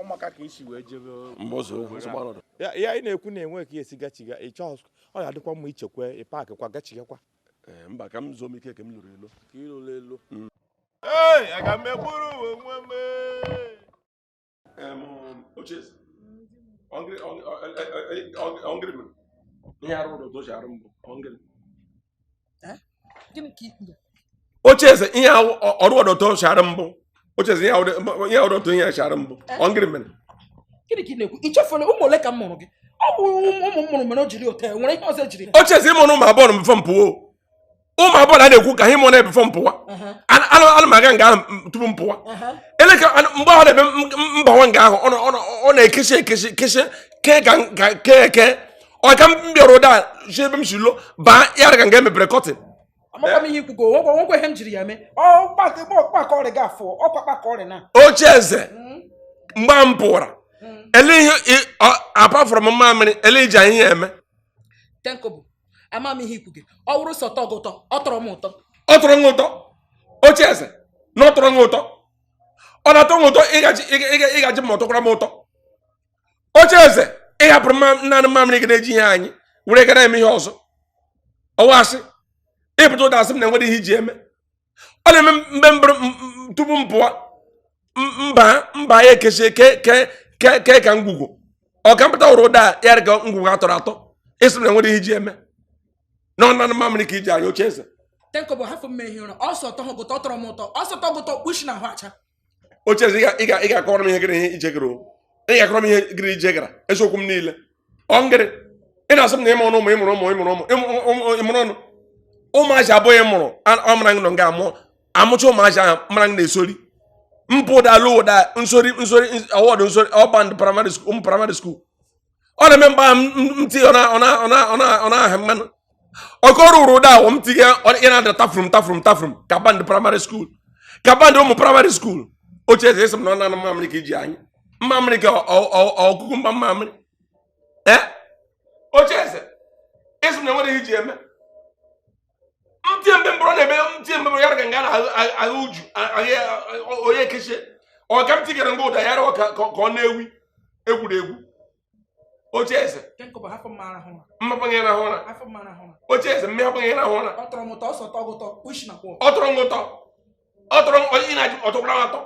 Ọmaka ka isi wee jebe. Mba, ọzọ nsogbu anọrọ. Ya ya ị na-ekwu na enwe ka esi gachiga ịchọ, ọ ya adịkwa mma ichekwa ịpaakị kwa gachigakwa. Ee, mba, ka m zuo m ike ka m lụrụ elo. Ka ịlụrụ elu. Ee, aga m egburu onwe m. Ocheeze, ọngịrị mere ihe arụ ụdọ dochi arụ mbụ ọngịrị. Gịnị ka i kwuru? Ocheeze, ihe ahụ ọrụ ọdọ tochi arụ mbụ. Ocheeze, ihe ahụ ọdọ ihe arụ mbụ ọngịrị mere. Gịnị ka ị na-ekwu? Ị chefuru ụmụ ole ka m mụrụ gị? Ọ bụ ụmụ m mụrụ mere o jiri ụtọ, nwere ihe ọzọ ejiri. Ocheeze, ịmụrụ ụmụ abụọ na before m pụọ. Ụmụ abụọ na na-ekwu ka ha ịmụ na before m pụwa. Ana m aga nga ahụ tupu m pụwa. Eleka mgbe ahụ na-ebe mbawa nga ahụ, ọ na-ekeshi ekeshi keshi kee ka ka kee eke ọ ka m bịara ụda si ebe m si lo baa ya ka nga emepere curtain. Amakwa m ihe ikwugo, nwekwa nwekwa ihe m jiri ya mee. Ọ kpaka ọrịa gị afọ ọkwa kpaka ọrịa na. Ocheeze, mgbe m pụwara, ele ihe apart from mmamịrị, ele iji anyị ihe eme. Tenkobo, ama m ihe ikwu gị. Ọ wụrụ sọ tọ gị ụtọ, ọ tọrọ m ụtọ. Ọ tọrọ m ụtọ. Ocheeze, na ọ tọrọ m ụtọ, ọ na-atọ m ụtọ ịgaji ịgaji ma ọ tọkwara m ụtọ. Ocheeze, ịhapụrụ naanị mmamịrị gị na-eji ihe anyị were gara eme ihe ọzọ. Ọwa asị ịpụta ụda asị m na enwere ihe iji eme. Ọ na-eme mgbe mbụrụ tupu m pụọ mba mba ya ekesie ke ke ke ke ka ngwugwu ọ ka mpụta wụrụ ụda ya dị ka ngwugwu atọrọ atọ. Ịsị m na enwere ihe iji eme na ọ naanị mmamịrị ka iji anya. Ocheeze. Tenkobo, hafụ m ihe ụra. Ọsọ tọ gị ụtọ, ọ tọrọ m ụtọ. Ọsọ tọ gị ụtọ, kpuchi na ahụ acha. Ocheeze, ị ga-akọrọ m ihe gịrị ihe ije gara o. Ị ga-akọrọ m ihe gịrị ije gara, eziokwu m niile. Ọ ngịrị ị na-asị m na ịmụrụ ụmụ, ịmụrụ ụmụ, ịmụrụ ụmụ, ịmụrụ ọnụ ụmụazị abụghị mụrụ ọ mara nọ nga amụọ amụcha ụmụazị ahụ mara na-esori mpụ ụda lụ ụda nsori nsori awọdụ nsori ọband primary school, ụmụ primary school. Ọ na-eme mgbe ahụ m tinye ọ na-aha mmanụ ọkọ rụrụ ụda awọ m tinye ya na-ada tafrum tafrum tafrum ka band primary school, ka band ụmụ primary school. Ocheeze, esi m na ọ na-anụ mmamịrị ka iji anyị mmamịrị ka ọkụkụ mba mmamịrị. Ee, ocheeze, esi m na enwere ihe iji eme. Mtie mbe mbụrụ na-eme mtie mbe mbụrụ ya ka nga na agha uju onye kechie ọ ka m tigere ngwa ụda ya rịọ ka ọ na-ewi egwuregwu oche eze mmapanye na ụra oche eze mmehapanye na ụra ọ tọrọ m ụtọ ọ tọrọ m ụtọ ọ tọrọ onye na-ajụ ọ tọkwara m atọ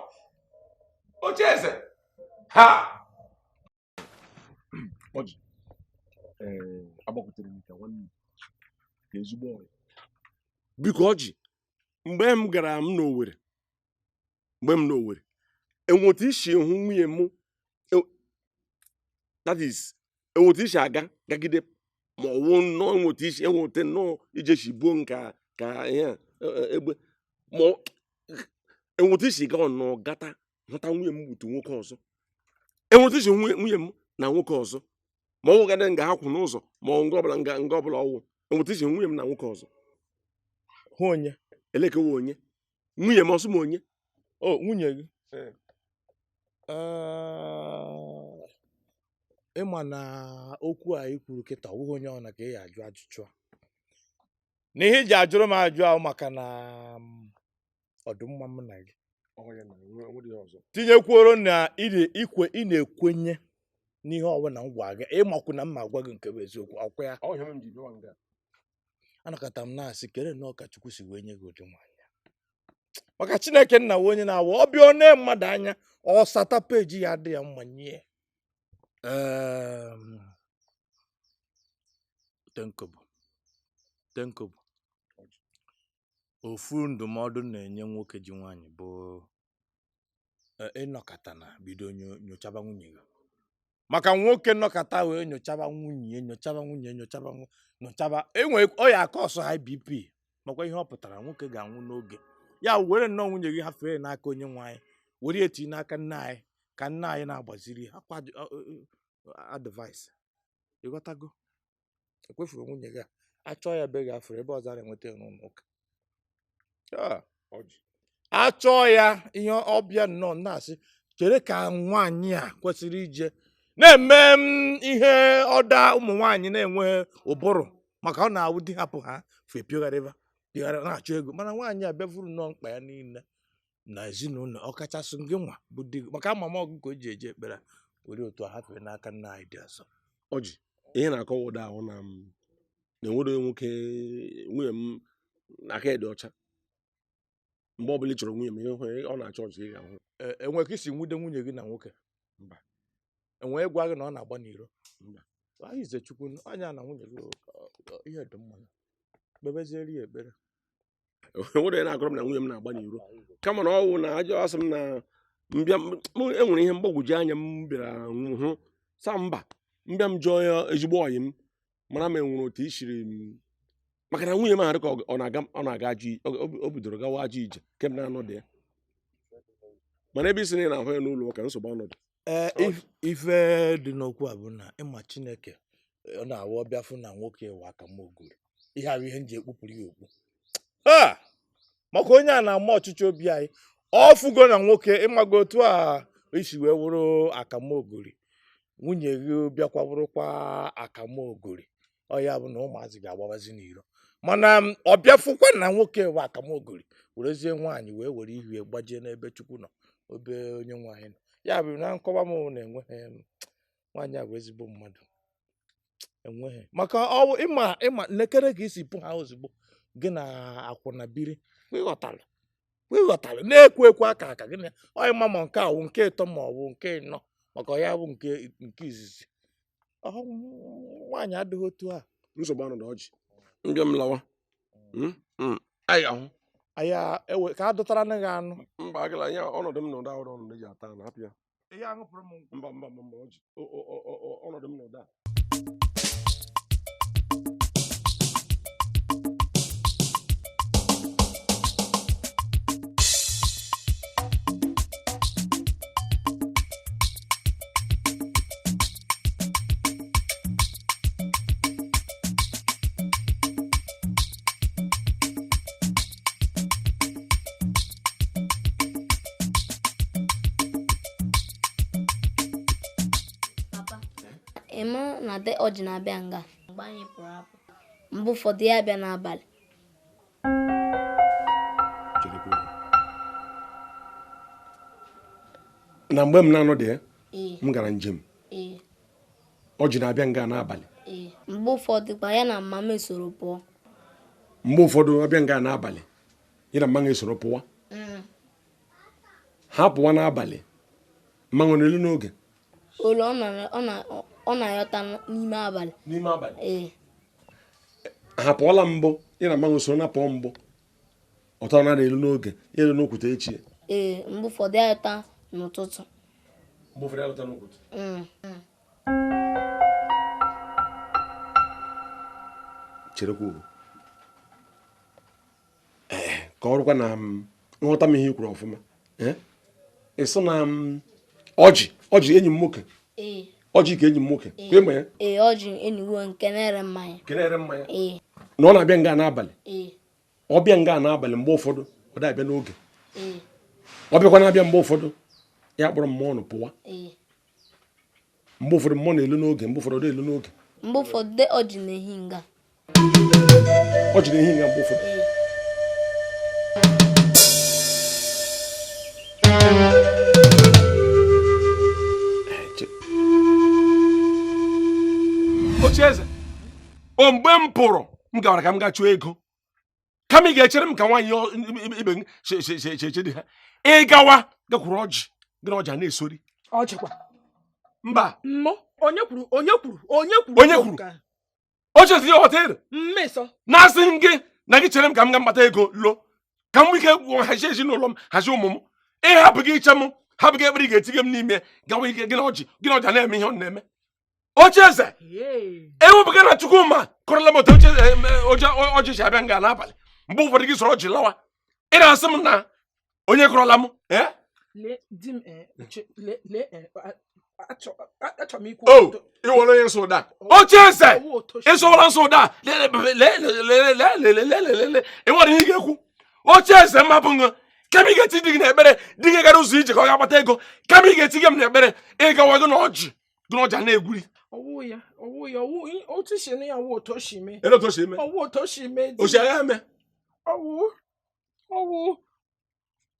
oche eze ha ọjị agbakwutere m ka nwanne ka ezigbo ọrịa biko ọjị mgbe m gara m n'Owerri mgbe m n'Owerri enweta isi hụ nwunye m that is enweta isi aga gagide ma ọwụ nnọọ enweta isi enweta nnọọ ije si buo nka ka ihe egbe ma enweta isi ga ọnọ gata hụta nwunye m gbute nwoke ọzọ enweta isi nwunye m na nwoke ọzọ ma ọwụ gadị nga ha kwụ n'ụzọ ma ọ nga ọbụla nga ọbụla ọwụ enweta isi nwunye m na nwoke ọzọ hụ onye elekewa onye nwunye m ọsụ m onye o nwunye gị ịma na okwu a i kwuru kịta ọ bụghị onye ọ na ka ị ajụ ajụjụ a na ihe iji ajụrụ m ajụ ahụ maka na ọdụmma m na gị tinyekwuoro na ị na-ekwenye n'ihe ọbụla m gwa gị ịmakwu na mma agwa gị nke bụ eziokwu ọkwa ya anakọta m na-asị kere nnọọ ka Chukwu si wee nye gị ụdị nwaanyị maka Chineke nna we onye na-awa ọbịa ọ nee mmadụ anya ọ sata peji ya dị ya mma nye tenkobo ofu ndụmọdụ na-enye nwoke ji nwaanyị bụ ịnọkọta na bido nyochaba nwunye gị maka nwoke nọkọta wee nyochaba nwunye nyochaba nwunye nyochaba enwe ọ ya aka ọsọ high BP makwa ihe ọ pụtara nwoke ga-anwụ n'oge ya were nnọọ nwunye gị hafere n'aka onye nwe anyị were eti n'aka nna anyị ka nna anyị na-agbaziri akwa advice ịghọtago ekwefuru nwunye gị a achọọ ya be gị afụrụ ebe ọzọ a na-enweta ya n'ụlọ ụka achọọ ya ihe ọbịa nnọọ na-asị chere ka nwaanyị a kwesịrị ije na-eme ihe ọda ụmụ nwaanyị na-enweghị ụbụrụ maka ọ na-awụ di hapụ ha fe piogharịba pịgharịba na-achọ ego mana nwaanyị a bịavuru nnọọ mkpa ya niile na ezinụlọ ọkachasị gị nwa bụ di gị maka ama m ọgụ ka o ji eje ekpere were otu a hafere n'aka nna anyị dị asọ ọjị ihe na-akọwa ụda ahụ na na enwere nwoke nwunye m aka dị ọcha mgbe ọbụla ị chọrọ nwunye m ihe ọ na-achọ ọchị ị ga-ahụ enwe ka isi nwude nwunye gị na nwoke mba enwee gwa gị na ọ na-agba n'iro mba ize Chukwu anya na nwunye gị ihe dị mma kpebeziere ya ekpere enwere onye na-akọrọ m na nwunye m na-agba n'iro kama na ọ wụ na ajọ asị m na mbịa enwere ihe mgbagwoju anya m bịara hụ sa mba mbịa m jụọ ya ezigbo ọyị m mara ma enwere otu isiri m maka na nwunye m ahụ ka ọ na-aga ajọ o bidoro gawa ajọ ije kemgbe na-anọdụ ya mana ebe isi na ị na-ahụ ya n'ụlọ ụka nsogbu ọnọdụ ee ife dị n'okwu a bụ na ịma Chineke ọ na-awụ ọbịa fụ na nwoke wa aka m ogori ihe ahụ ihe m ji ekpupụrụ ya okpu a maka onye a na-ama ọchịchị obi anyị ọ fụgo na nwoke ịmago otu a isi wee wụrụ akamogori nwunye gị bịakwa wụrụkwa akamogori ọ ya bụ na ụmụazị ga-agbabazi n'iro mana ọ bịafụkwa na nwoke wa akamogori werezie nwaanyị wee were ihu ya gbajie n'ebe Chukwu nọ obe onye nwaanyị nọ ya bụ na nkọwa m na enweghị nwaanyị a bụ ezigbo mmadụ enweghị maka ọwụ ịma ịma lekere ka isi pụ ha ozugbo gị na akwụna biri ịghọtara na-ekwu ekwu aka aka gị na ọ ịma ma nke awụ nke ịtọ ma ọ bụ nke ịnọ maka ya bụ nke izizi nwaanyị adịghị otu a nsogbu anọdụ ọjị mbịa m lawa anyị ahụ aya ewe ka a dọtara gị anụ mba agala ya ọnọdụ m n'ụda ọrụ ọnọdụ ji ata na hapụ ya ihe aṅụpụrụ m mba mba mba ọjị ọnọdụ m n'ụda. Na de ọjị na-abịa nga mgbe anyị pụrụ apụ mgbe ụfọdụ ya abịa n'abalị. Na mgbe m na-anọ dị ya, Ee. m gara njem. Ee. Ọjị na-abịa nga n'abalị. Ee. Mgbe ụfọdụ kwa ya na mama esoro pụọ. Mgbe ụfọdụ abịa nga n'abalị, ya na mmanwụ esoro pụwa. Ha pụwa n'abalị, mmanwụ n'elu n'oge. Olu ọ na-ayọta n'ime abalị. N'ime abalị? Ee. Ha pụọla mbụ, ya na mmanwụ soro na pụọ mbụ. Ọtọ na elu n'oge, ya elu n'okwute echi. Ee, mgbe ụfọdụ ya ayọta n'ụtụtụ. Mgbe ụfọdụ ya alọta n'ụtụtụ. Cherekwa o. Ee, ka ọ rụkwa na nghọta m ihe i kwuru ọfụma. Ị sị na ọjị ọjị enyi m nwoke. Ee. Ọjị ka enyi m nwoke. Ka ịma ya? Ee, ọjị enyi nwoke nke na-ere mmanya. Nke na-ere mmanya? Ee. Na ọ na-abịa nga n'abalị? Ee. Ọ bịa nga n'abalị mgbe ụfọdụ, ọ da-abịa n'oge. Ee. Ọ bịakwa na-abịa mgbe ụfọdụ, ya kpọrọ mmụọ nụ pụwa. Ee. Mgbe ụfọdụ mmụọ na-elu n'oge, mgbe ụfọdụ ọ da-elu n'oge. Mgbe ụfọdụ ọjị na-ehi nga. Ọjị na-ehi nga mgbe ụfọdụ. Ocheeze, o mgbe m pụrụ m gawara ka m gaa chụọ ego, kama ị ga-echere m ka nwaanyị ibe m cheche di ha, ị gawa gakwuru ọjị gị na ọjị a na-esori. Ọjịkwa. Mba. Mmụ onye kwuru onye kwuru onye kwuru Onye kwuru? Ocheeze ya họteelụ. Mmeso. Na-asị m gị na gị chere m ka m gaa mkpata ego lo ka m nwee ike hazie ezinụlọ m, hazie ụmụ m. Ị hapụ gị iche m, hapụ gị ekpere ị ga-etinye m n'ime, gawa ike gị na ọjị gị na ọjị a na-eme ihe ọ na-eme. Ocheeze, ewepụga na Chukwuma kọrọla m otu ọjị si abịa nga n'abalị. Mgbe ụfọdụ gị soro ọjị lawa, ị na-asị m na onye kọrọla m. O ịwere onye nsọ ụda. Ocheeze, ịsọwara nsọ ụda. Lelelelelelelelelele, ị nwere ihe ị ga-ekwu. Ocheeze, m hapụ ṅụ kama ị ga-eti di gị n'ekpere, di gị gara ụzọ ije ka ọ ga-akpata ego, kama ị ga-eti gị m n'ekpere, ị gawa gị na ọjị gị na ọjị a na-egwuri. Ọwụ ya, ọwụ ya, ọwụ otu si na ya, ọwụ otu o si mee. Ele otu o si eme? Ọwụ otu o si mee. O si agha eme? Ọwụ, ọwụ.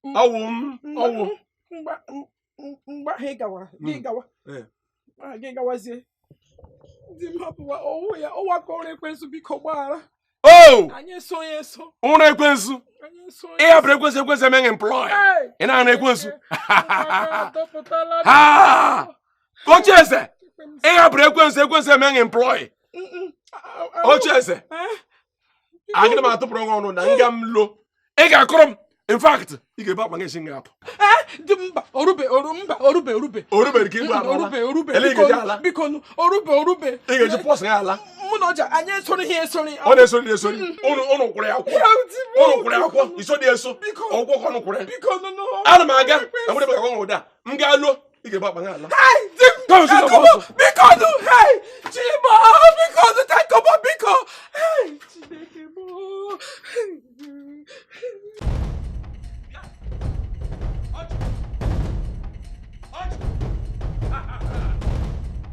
Ọwụ m, ọwụ. Mgbe ahụ ị gawara, gị gawa. Gị gawazie. Di m hapụwa, ọwụ ya, ọwụ aka ọrụ ekwensu, biko gbaghara. O! Anyị eso ya eso. Ụra ekwensu. Anyị eso Ị hapụrụ ekwensu, ekwensu emeghị employ. Ị na-arụ ekwensu. Adọpụtala. Ha! Ocheeze, ị hapụrụ ekwensu, ekwensu emeghị employ. Ocheeze, agịrị m atụpụrụ gị ọnụ na nga m lo. Ị ga-akọrọ m. In fact, ị ga-ebu akpa gị esi nga apụ. Di m mba, orube, oru mba, orube, orube. Orube ka ibu ala. Orube, orube. Ele ị ga-eji ala. Biko nụ, orube, orube. Ị ga-eji pọs gị ala. Mụ na ọja, anyị esori ihe esori. Ọ na-esori na-esori. Ụnụ kwụrụ ya akwụkwọ. Ụnụ kwụrụ ya akwụkwọ. Iso dị eso. Ọgwụkwọ ka ụnụ kwụrụ ya. Biko nụ nụ. Ana m aga. Enwere m ga-agwa ụda. M gaa luo. Ị ga-ebu akpa gị ala. Hey, di m. Come on, sit down, boss. Biko nụ, hey. Chimo, biko nụ, Tenkobo, biko. Hey, Chineke mụ.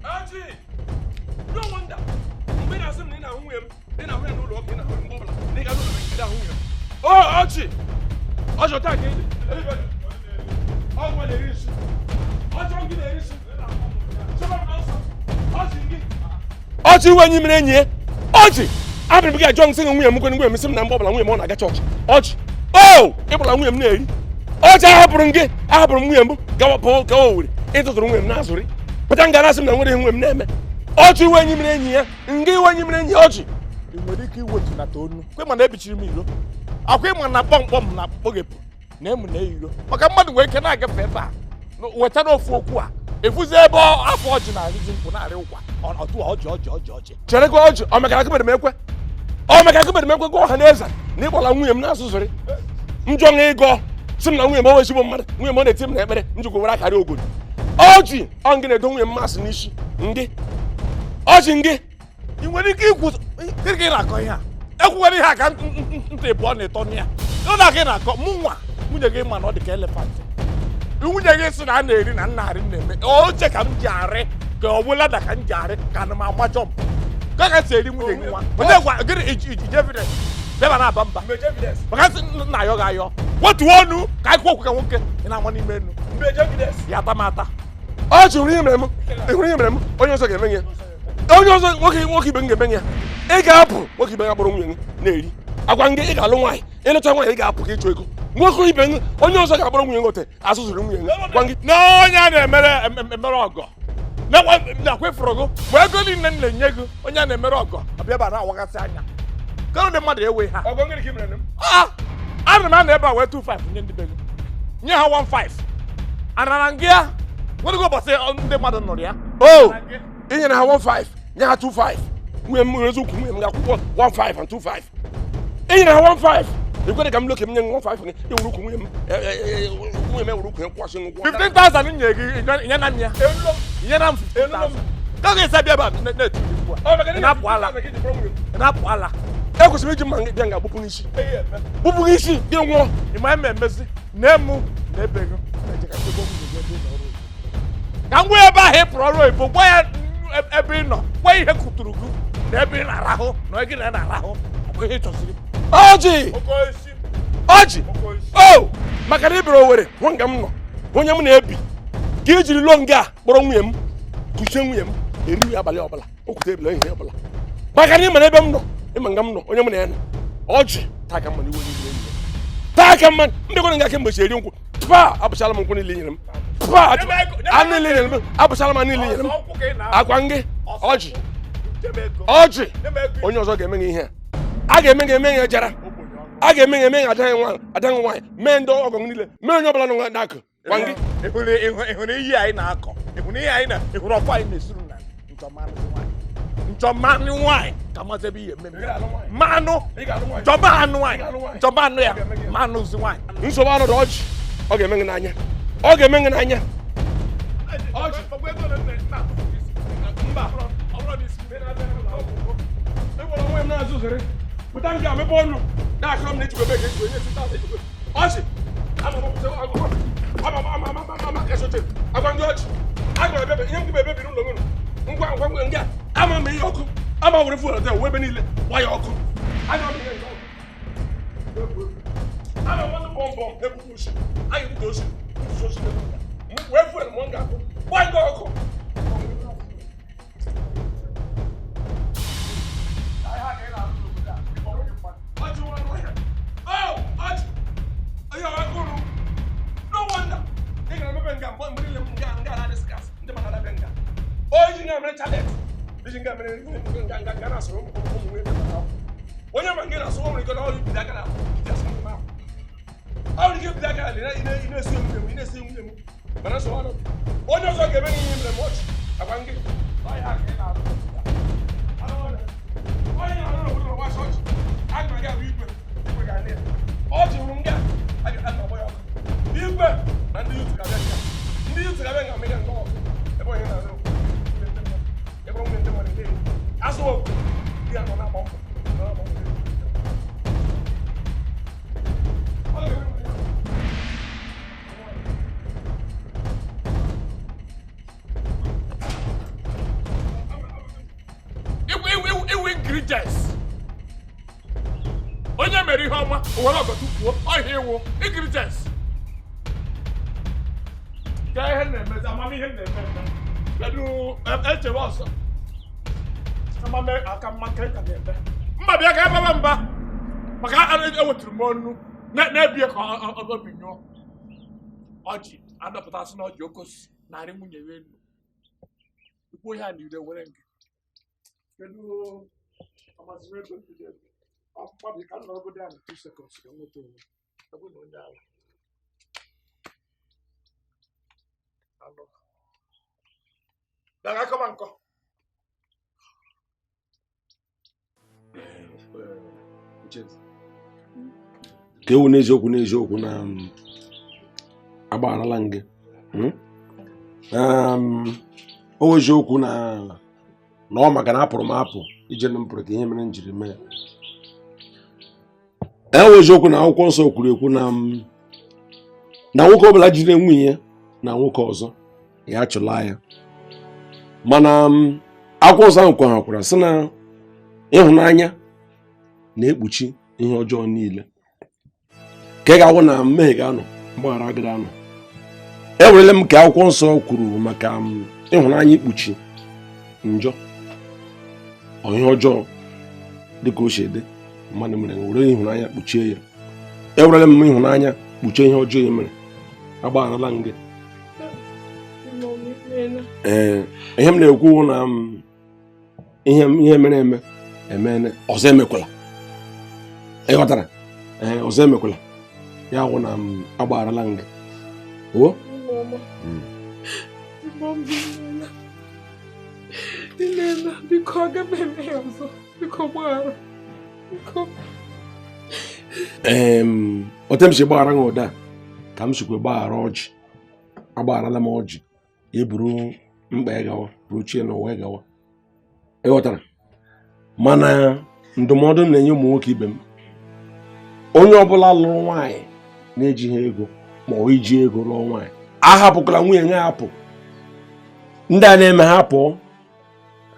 Ọjị! No wonder! Mgbe ị na-asị m na ị na-ahụ nwunye m, ị na-ahụ ya n'ụlọ ọka, ị na-ahụ ya mgbe ọbụla, na ị ga n'ụlọ ị na-ahụ nwunye m. O, ọjị! Ọjị, ọta ka ị dị. Ọgwụ na-eri nsị. Ọjị gị na-eri nsị. Ọjị gị. Ọjị iwe enyi mere enyi ya. Ọjị! Abịrị m gị ajọ nsị na nwunye m kwe nwunye m sị m na mgbe ọbụla nwunye m ọ na-aga chọọchị. Ọjị! O! Ịkpọrọ nwunye m na-eri. Ọjị ahapụrụ m gị, ahapụrụ m nwunye m gawa pụọ gawa Owerri. Ịtụtụrụ nwunye m na-azụrị. Pụta nga na-asị m na nwere ihe nwunye m na-eme. Ọjị iwe enyi mere enyi ya, nga iwe enyi mere enyi ya, ọjị. Ị nwere ike iwetunata onu kwe mana ebichiri m iro akwa ịma na kpọmkpọm na kpọghepụ na emu na eyiro maka mmadụ nwere ike na-agafe ebe a wetara ofu okwu a efuzi ebe afọ ọjị na-arịzi nkwụ na-arị ụkwa ọtụ ọjị ọjị ọjị ọjị. Chere gị ọjị, ọ mekara akụbere m ekwe. Ọ mekara akụbere m ekwe gị ọha na eze na ịgbala nwunye m na-asụsụrị. Njọ na ịgọ sị m na nwunye m o ezigbo mmadụ, nwunye m ọ na-eti m na ekpere njikwa were akara ogori. Ọjị ọ ngị na-edo nwunye m masị n'isi ngị. Ọjị ngị. Ị nwere ike ikwu gịnị ka ị na-akọ ihe a? Ekwukwara ihe a ka ntị pụọ na ịtọ ya. Ọ na-aka ị na-akọ mụ nwa nwunye gị ma na ọ dị ka elefantị. Nwunye gị sị na a na-eri na nna arị na-eme oche ka m ji arị ka ọ bụla da ka m ji arị ka ana m agba jọmp ka ka si eri nwunye gị nwa. Onye gwa gịnị iji evidence bịaba na-aba mba maka sị nna ayọ gị ayọ wetuo ọnụ ka anyị kwuo okwu ka nwoke ị na-ama n'ime enu. Ya ata m ata. Ọjị hụrụ ihe mere m, hụrụ ihe mere m, onye ọzọ ga-eme ya. Onye ọzọ nwoke ibe m ga-eme ya. Ị ga-apụ nwoke ibe ya kpọrọ nwunye gị na-eri. Agwa gị ị ga-alụ nwaanyị, ịlụcha nwaanyị ị ga-apụ ka ịchụ ego. Nwoke ibe gị onye ọzọ ga-akpọrọ nwunye gị ote azụzụrụ nwunye gị. Gwa gị na onye a na-emere emere ọgọ. Nakwa ịfụrụ gị mgbe ego niile m na-enye gị onye a na-emere ọgọ ọbịa ebe a na-awagasị anya. Kedu ndị mmadụ ewe ha? Ana m anọ ebe a wee 25 nye ndị be gị. Nye ha 15. Anara gị ya? Nwere ụbọchị ndị mmadụ nụrụ ya. O i nyere ha 15, nye ha 25. Nwunye m eziokwu nwunye m ga-akwụkwọ 15 and 25. I nyere ha 15. Ekwere ka m loke m nye 15 gị, i were ukwu nwunye m nwunye m ewere ukwu ya kwụkwasị ụgwọ. 15,000 nye gị nye na m ya. Nye na m 15,000. Ka ga-esi abịa ebe a na-eti mkpu a. Ị na-apụ ala. Ekwesịrị iji mma bịa nga gbupụ n'isi. Gbupụ n'isi gị nwụọ. Ị ma eme emezi na-emu na ebe gị. Ka m gwa ebe ahụ ị pụrụ ọrụ oyibo, gwa ya ebe ị nọ, gwa ihe kụtụrụ gị na ebe ị na-arahụ na gị na na-arahụ, ọ bụ ihe ị chọsiri. Ọjị! Ọjị! O! Maka na ị bịara Owere hụ nga m nọ, onye m na-ebi, ka i jiri lụọ nga a kpọrọ nwunye m, kuchie nwunye m, erighị abalị ọbụla, okwute ebila ihe ọbụla. Maka na ị mara ebe m nọ, ịma nga m nọ, onye m na ya nọ. Ọjị! Taa ka mma na iwe niile enyi. Taa ka mma, ndị gwara nga kemgbe si eri nkwụ. Paa! Abụchala m nkwụ niile i nyere m. Paa! Anụ niile nyere m, abụchala m anụ niile nyere m. Akwa ngị, ọjị. Ọjị! Onye ọzọ ga-eme gị ihe a. A ga-eme gị eme ya jara. A ga-eme gị eme ya adaghị nwaanyị, mee ndị ọgọ niile, mee onye ọbụla nọ n'akụ. Gwa ngị. Ịhụrụ iyi anyị na-akọ, ịhụrụ ihe anyị na ịhụrụ ọkwa anyị na-esuru na nchọmanụ nwaanyị ka masị ebe ihe eme manụ nchọmanụ nwaanyị nchọmanụ ya manụzi nwaanyị. Nsogbu anọdụ ọjị, ọ ga-eme gị n'anya. Ọ ga-eme gị n'anya. Onye mere ihe ọma were ọgọ tufuo ọhịa iwu ingredients ka ihe na-emezi amamihe na-eme eme kedu echewe ọzọ amame aka mma nke ka ga-eme mba bịa ka ebebe mba maka eweturu m ọnụ na-ebie ka obi nyụọ ọjị adọpụtasị na ọjị okosi narị nwunye ya elu ikwu ihe a na ire were nke kedu amaziri ego ndị ebe ọkpụkpọ ka nọrọgodo ya na 2 seconds ka nweta onwe ọ bụrụ na onye ala anọ daga akọba nkọ. Ka ewu n'eziokwu n'eziokwu na agbagharala gị. O eziokwu na ọ maka na apụrụ m apụ ije na m pụrụ ka ihe mere m jiri mee. E eziokwu na akwụkwọ nsọ kwuru ekwu na nwoke ọbụla jide nwunye ya na nwoke ọzọ ya achụla ya. Mana akwụkwọ nsọ ahụ kwara sị na ịhụnanya na-ekpuchi ihe ọjọọ niile. Ka ị ga-awụ na mmehie ga-anọ mgbaghara gị anọ. Ewerele m ka akwụkwọ nsọ kwuru maka ịhụnanya ikpuchi njọ ihe ọjọọ dịka o si dị mmadụ mere were ịhụnanya kpuchie ya. Ewerele m ịhụnanya kpuchie ihe ọjọọ ya mere. Agbagharala m gị. Ee, ihe m na-ekwu na ihe mere eme emeene, ọzọ emekwala. Ị ghọtara? Ee, ọzọ emekwala. Ya wụ na m agbagharala m gị. O? Biko, aga m eme ya ọzọ. Biko gbaghara. Biko. Otu m si gbaghara gị ụda ka m sikwa gbaghara ọjị. Agbagharala m ọjị. Eburu mkpa ya gawa, buru chie n'ụwa ya gawa. Ị ghọtara? Mana ndụmọdụ m na-enye ụmụ nwoke ibe m, onye ọbụla lụrụ nwaanyị na-ejighị ego ma ọ iji ego lụọ nwaanyị, ahapụkwala nwunye ya apụ. Ndị a na-eme ha pụọ,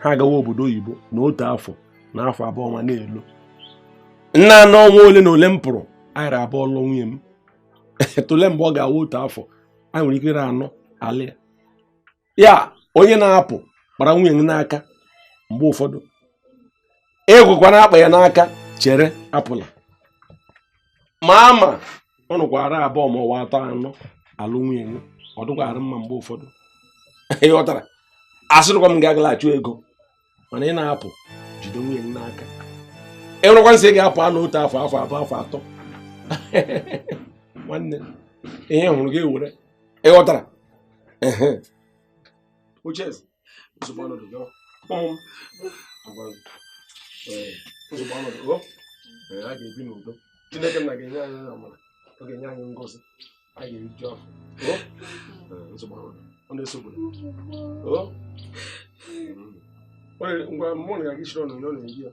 ha agawa obodo oyibo n'otu afọ na afọ abụọ ma na-elo. Nna anọ ọnwa ole na ole m pụrụ, anyị abụọ lụọ nwunye m. Tụlee mgbe ọ ga-awa otu afọ, anyị nwere ike ire anọ ala ya. Ya onye na-apụ kpara nwunye m n'aka mgbe ụfọdụ, egwekwana akpa ya n'aka, chere apụla. Ma ama ọ nụkwara abụọ ma ọwa atọ anọ alụ nwunye m, ọ dịkwara mma mgbe ụfọdụ. Ị ghọtara? Asịrịkwa m gị agala achụ ego, mana ị na-apụ jide nwunye m n'aka. Ị nwerekwa nsị ị ga-apụ anọ otu afọ, afọ abụọ, afọ atọ. Nwanne, ihe hụrụ gị were. Ị ghọtara? Uche, nsogbu ọnọdụ gị. Ụmụ m, nsogbu ọnọdụ gị. A ga-ebi n'udo. Chineke nna ga-enye anyị amara, ọ ga-enye anyị ngọzi, anyị ga-eriju afọ. Nsogbu ọnọdụ, ọ na-esogbu. Ngwa mmụọ na ga-agị shiri ọnụ, ọ na-eri ya.